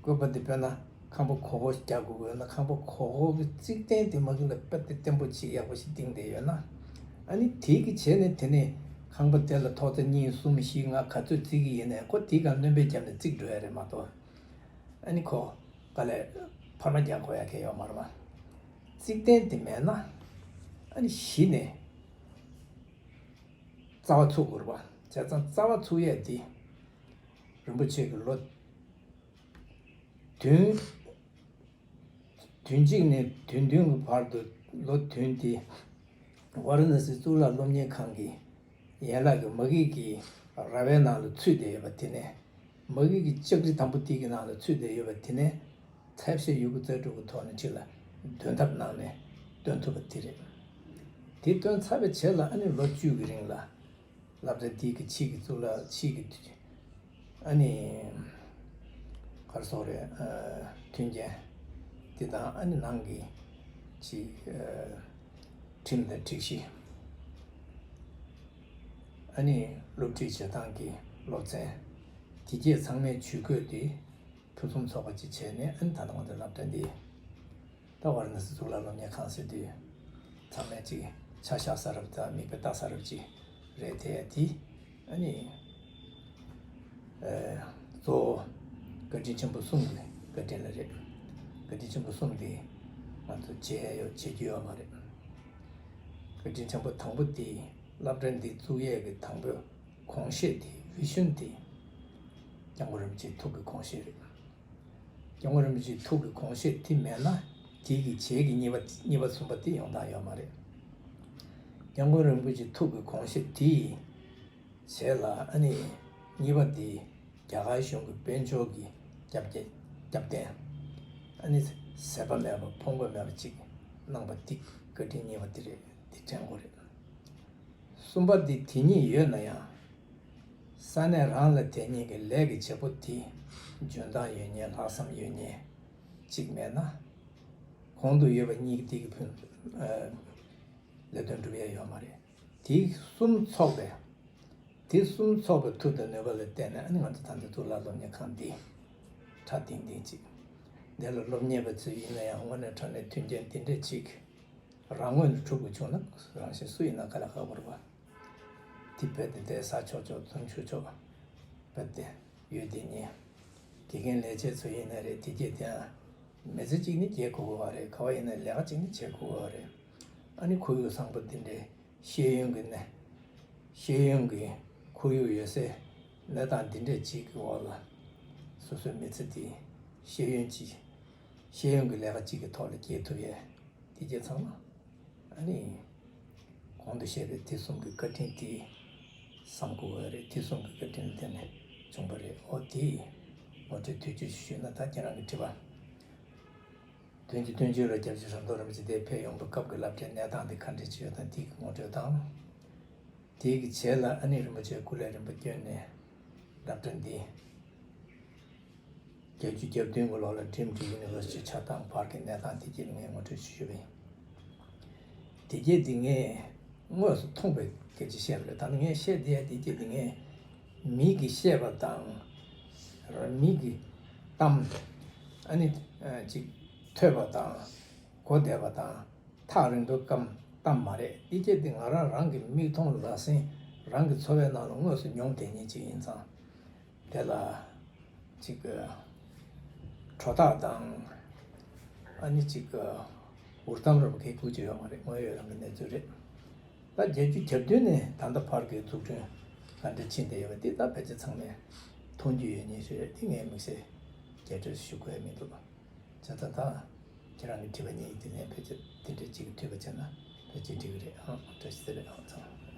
བཀོད་པ་དེ་དཔེར་ན་ཁང་པ་གོག་ཧོ་ཞིག་རྒྱག་དགོས་ཀྱི་ཡོད་ན། ཁང་པ་གོག་ཧོ་གི་རྩིག་གདན་དེ་མ་གི་ལ་དཔེ་དེ་བརྟན་པོ་ཅིག་ཡག་པོ་ཞིག་བཏིང་བསྡད་ཡོད་ན། ཨ་ནི་དེ་གི་བྱས་ནས་དེ་ནས་ཁང་པ་དེ་ལ་ཐོག་རྩེག་གཉིས་གསུམ་བཞི་ལྔ་ག་ཚོད་བརྩིགས་ཀྱི་ཡིན་ནའི། ཁོ་དེ་ག་སྣོན་པ་བརྒྱབ་ནས་བརྩིགས་འགྲོ་ཡ་རེད་མ་གཏོགས། ཨ་ནི་ཁོ་ག་ལས་འཕར་མ་རྒྱག་དགོས་ཡ་གང་ཡང་ཡོད་མ་རེད་པ། རྩིག་གདན་དེ་མེད་ན་ཨ་ནི་གཞི་ནས་རྩ་བ་ཚུགས་དགོས་རེད་པ། བྱས་ཙང་རྩ་བ་ཚུགས་ཡས་དེ་རིན་པོ་ཆེ་གི་ལོ་བདུན། བདུན་གཅིག་ནས་བདུན་བདུན་གྱི་བར་དུ་ལོ་བདུན་དེ་ཝཱ་ར་ཎ་སི་གཙུག་ལག་སློབ་གཉེར་ཁང་གི་ཡན་ལག་གི་མ་གི་གི་ར་བའི་ནང་ལ་ཚུད་བསྡད་ཡོད་པ་དེ་ནས། མ་གི་གི་ལྕགས་རི་དམ་པོ་དེ་གི་ནང་ལ་ཚུད་བསྡད་ཡོད་པ་དེ་ནས། ཐབས་ཤེས་ཡོད་རྒུ་རྩལ་སྤྲུགས་ཀྱི་ཐོག་ནས་ཕྱི་ལ་འདོན་ཐབས་གནང་ནས་འདོན་ཐུབ་པ་དེ་རེད། དེ་འདོན་ཚར་བའི་རྗེས་ལ་ཨ་ནི་ལོ་བཅུ་གི་རིང་ལ་སློབ་གྲྭ་འདི་གི་ཕྱི་གི་གཙུག་ལག་ཕྱི་གི་ཨ་ནི་ག་རེ་ཟེར་དགོས་རེད། ཨ་མཐུན་རྐྱེན་འདི་དང་། ཨ་ནི་ནང་གི་ཕྱི་ཨ་ཁྲིམས་དང་སྒྲིག་གཞི། ཨ་ནི་སློབ་ཁྲིད་བྱེད་སྟངས་ཀྱི་སློབ་ཚན། དེ་གྱད་ཚང་མའི་ཇུས་འགོད་དེ་ཕུན་སུམ་ཚོགས་པ་ཅིག་བྱས་ནས། ཨ་ནི་ད་ལྟ་ང་ཚོའི་སློབ་གྲྭ་འདི་ད་ཝཱ་ར་ཎ་སི་གཙུག་ལག་སློབ་གཉེར་ཁང་ཟེར་དུས་ཚང་མས་ཅིག་ཆ་བཞག་ས་རབ་དང་མིག་དཔེ་ལྟ་ས་རབ་ཅིག་རེད་དེ། དེ་ཨ་ནི་ཨ་གཙོ་བོ་བཀའ་དྲིན་ཆེན་པོ་གསུམ་གྱི་བཀའ་དྲིན་ལ་རེད། བཀའ་དྲིན་ཆེན་པོ་གསུམ་དེ་ང་ཚོ་བརྗེད་ཡ་ཡོད། བརྗེད་རྒྱུ་ཡོད་མ་རེད། བཀའ་དྲིན་ཆེན་པོ་དང་པོ་དེ་སློབ་གྲྭ་འདི་བཙུགས་ཡས་ཀྱི་དང་པོའི་དགོངས་བཞེད་དེ། བི་ཤན་དེ་སྐྱབས་མགོན་རིན་པོ་ཆེའི་ཐུགས་ཀྱི་དགོངས་བཞེད་རེད། སྐྱབས་མགོན་རིན་པོ་ཆེའི་ཐུགས་ཀྱི་དགོངས་བཞེད་དེ་མེད་ན། དེ་གི་རྗེས་ཀྱི་གཉིས་པ་གཉིས་པ་གསུམ་པ་དེ་ཡོང་སྟངས་ཡོད་མ་རེད། སྐྱབས་མགོན་རིན་པོ་ཆེའི་ཐུགས་ཀྱི་དགོངས་བཞེད་དེའི་རྗེས་ལ་ཨ་ནི་གཉིས་པ་དེ་རྒྱ་གར་གཞུང་གི་དཔལ་འབྱོར་གྱི་རྒྱབ་རྒྱ་རྒྱབ་རྟེན། ཨ་ནི་ཟད་པ་མེད་པ་ཕོངས་པ་མེད་པ་ཅིག་གནང་བ་དེ་བཀའ་དྲིན་གཉིས་པ་དེ་རེད། དེ་དྲན་དགོས་རེད། གསུམ་པ་འདི་དེ་གཉིས་ཡོད་ན་ཡང་། ས་གནས་རང་ལ་དེ་གཉིས་ཀྱི་ལས་ཀྱི་བྱེད་པོ་དེ་འཇོན་ཐང་ཡོད་མཁན། ལྷག་བསམ་ཡོད་མཁན་ཅིག་མེད་ན། གོང་དུ་ཡོད་པ་གཉིས་ཀྱི་དེ་གི་ཕུན་ཨ་ལས་དོན་འགྲུབ་ཡ་ཡོད་མ་རེད། དེ་གསུམ་ཚོགས་པའི་དེ་གསུམ་ཚོགས་པའི་མཐུ་དང་ནུས་པ་ལ་བརྟེན་ནས། ཨ་ནི་ང་ཚོ་ད་ལྟ་གཙུག་ལག་སློབ་གཉེར་ཁང་འདི་གྲ་ཏིང་ཏིང་ཅིག་འདི་ལ་སློབ་གཉེར་བ་ཚོ་ཡིན་ན་ཡང་དངོས་གནས་དྲང་གནས་མཐུན་རྐྱེན་འདི་འདྲ་ཅིག་རང་ངོས་ནས་གྲུབ་དགོས་བྱུང་ན། རང་བཞིན་སུ་ཡིན་ན་ག་ལ་ཁག་པོ་རེད་པ། དེ་རྦད་དེ་བསྡད་ས་ཆོག་ཆོག་འཛོམས་ཆོག་ཆོག་རྦད་དེ་ཡོད་དེ་ཉིད། དགེ་རྒན་ལས་བྱེད་ཚོ་ཡིན་ན་རེད། དེ་གྱད་དེའང་ མི་ཚེ་གཅིག་ནི་སྐྱེལ་དགོས་ཀྱི་ཡོད་རེད། ག་བ་ཡིན་ན་ལས་ཀ་གཅིག་ནི་བྱེད་དགོས་ཀྱི་ཡོད་རེད། ཨ་ནི་ཁོར་ཡུག་བཟང་པོ་འདི་འདྲའི་ཤེས་ཡོན་གྱི་གནས། ཤེས་ཡོན་གྱི་ཁོར་ཡུག་ཡོད་སའི་གནས་སྟངས་འདི་འདྲའི་གཅིག་གི་འོག་ལ་སོ་སོའི་མི་ཚེ་འདི་ཤེས་ཡོན་གྱི་ཤེས་ཡོན་གྱི་ལས་ཀ་གཅིག་གི་ཐོག་ལ་སྐྱེལ་ཐུབ་ཡས་དེ་གྱད་ཚང་མ། ཨ་ནི། གོང་དུ་བཤད་པའི་དེ་གསུམ་གྱི་བཀའ་དྲིན་དེ་བསམ་དགོས་པ་རེད། དེ་གསུམ་གྱི་བཀའ་དྲིན་ལ་བརྟེན་ནས་བྱུང་བ་རེད། ཨོ་དེ་ངོ་སྤྲོད་དུས་ཚོད་ཞུས་ན། ད་ཁྱེད་རང་གི་དྲི་བ་བདུན་ཅུ་དོན་གཅིག་ལོར་སྐྱབས་རྗེ་ཟམ་གདོང་རིན་པོ་ཆེ་འདིར་ཕེབས་ཡོང་བའི་སྐབས་ཀྱི་སློབ་གྲྭའི་གནས་སྟངས་དེ་ག་འདྲ་ཅིག་ཡོད་དང་། དེ་གི་ངོ་སྤྲོད་དང་། དེ་གི་རྗེས་ལ་ཨ་ནི་རིན་པོ་ཆེ་སྐུ་ལས་རིམ་པ་བསྐྱོན་ནས་སློབ་གྲྭ་འདི་བརྒྱད་ཅུ་གྱ་བདུན་གྱི་ལོ་ལ་Dream to University ཆགས་སྟངས་བར་གྱི་གནས་སྟངས་དེ་གྱད་ངས་ངོ་སྤྲོད་ཞུས་པ་ཡིན། དེ་གྱད་འདི་ངས་དངོས་སུ་མཐོང་བའི་སྐད་ཆ་བཤད་པ་རེད། ད་ནི་ངས་བཤད་བསྡད་ཡ་དེ་གྱད་འདི་ངས་མིག་གིས་ཤེས་པ་དང་། མིག་གིས་བལྟས། ཨ་ནི་ཅིག་ཐོས་པ་དང་གོ་བསྡད་པ་དང་། ཐག་རིང་པོའི་བར་གཏམ་མ་རེད། དེ་གྱད་འདི་ང་རང་རང་གི་མིག་མཐོང་ལག་ཟིན་རང་གི་འཚོ་བའི་ནང་ལ་དངོས་སུ་མྱོང་བསྡད་མཁན་ཅིག་ཡིན་ཙང་། དེ་ལ་ཅིག་གི་སྒྲོ་བཏགས་དང་། ཨ་ནི་ཅིག་གི་འུར་གཏམ་རོབ་གས་ཁུག་ཅིག་ཡོད་མ་རེད། དངོས་ཡོད་རང་གི་གནས་ཚུལ་རེད། ད་བརྒྱད་ཅུ་གྱ་བདུན་ནས་ད་ལྟ་བར་གྱི་འཛུགས་སྐྲུན་ག་འདྲ་ཕྱིན་བསྡད་ཡོད་པ་འདི་ད་ཕལ་ཆེར་ཚང་མས་མཐོང་རྒྱུ་ཡོད་མཁན་ཞིག་རེད། དེ་ངས་དམིགས་བསལ་རྒྱས་སྤྲོས་ཞུ་དགོས་མི་འདུག་བྱས་ཙང་ད་ཁྱེད་རང་གི་དྲི་བ་གཉིས་དེ་ནས་ཕལ་ཆེར་དེ་འདྲ་ཅིག་འཐུས་པ་བྱས་ན་ཕལ་ཆེར་འགྲིག་གི་རེད། ཨང་། བཀྲ་ཤིས་བདེ་ལེགས། ཨང་། ཚང་མ།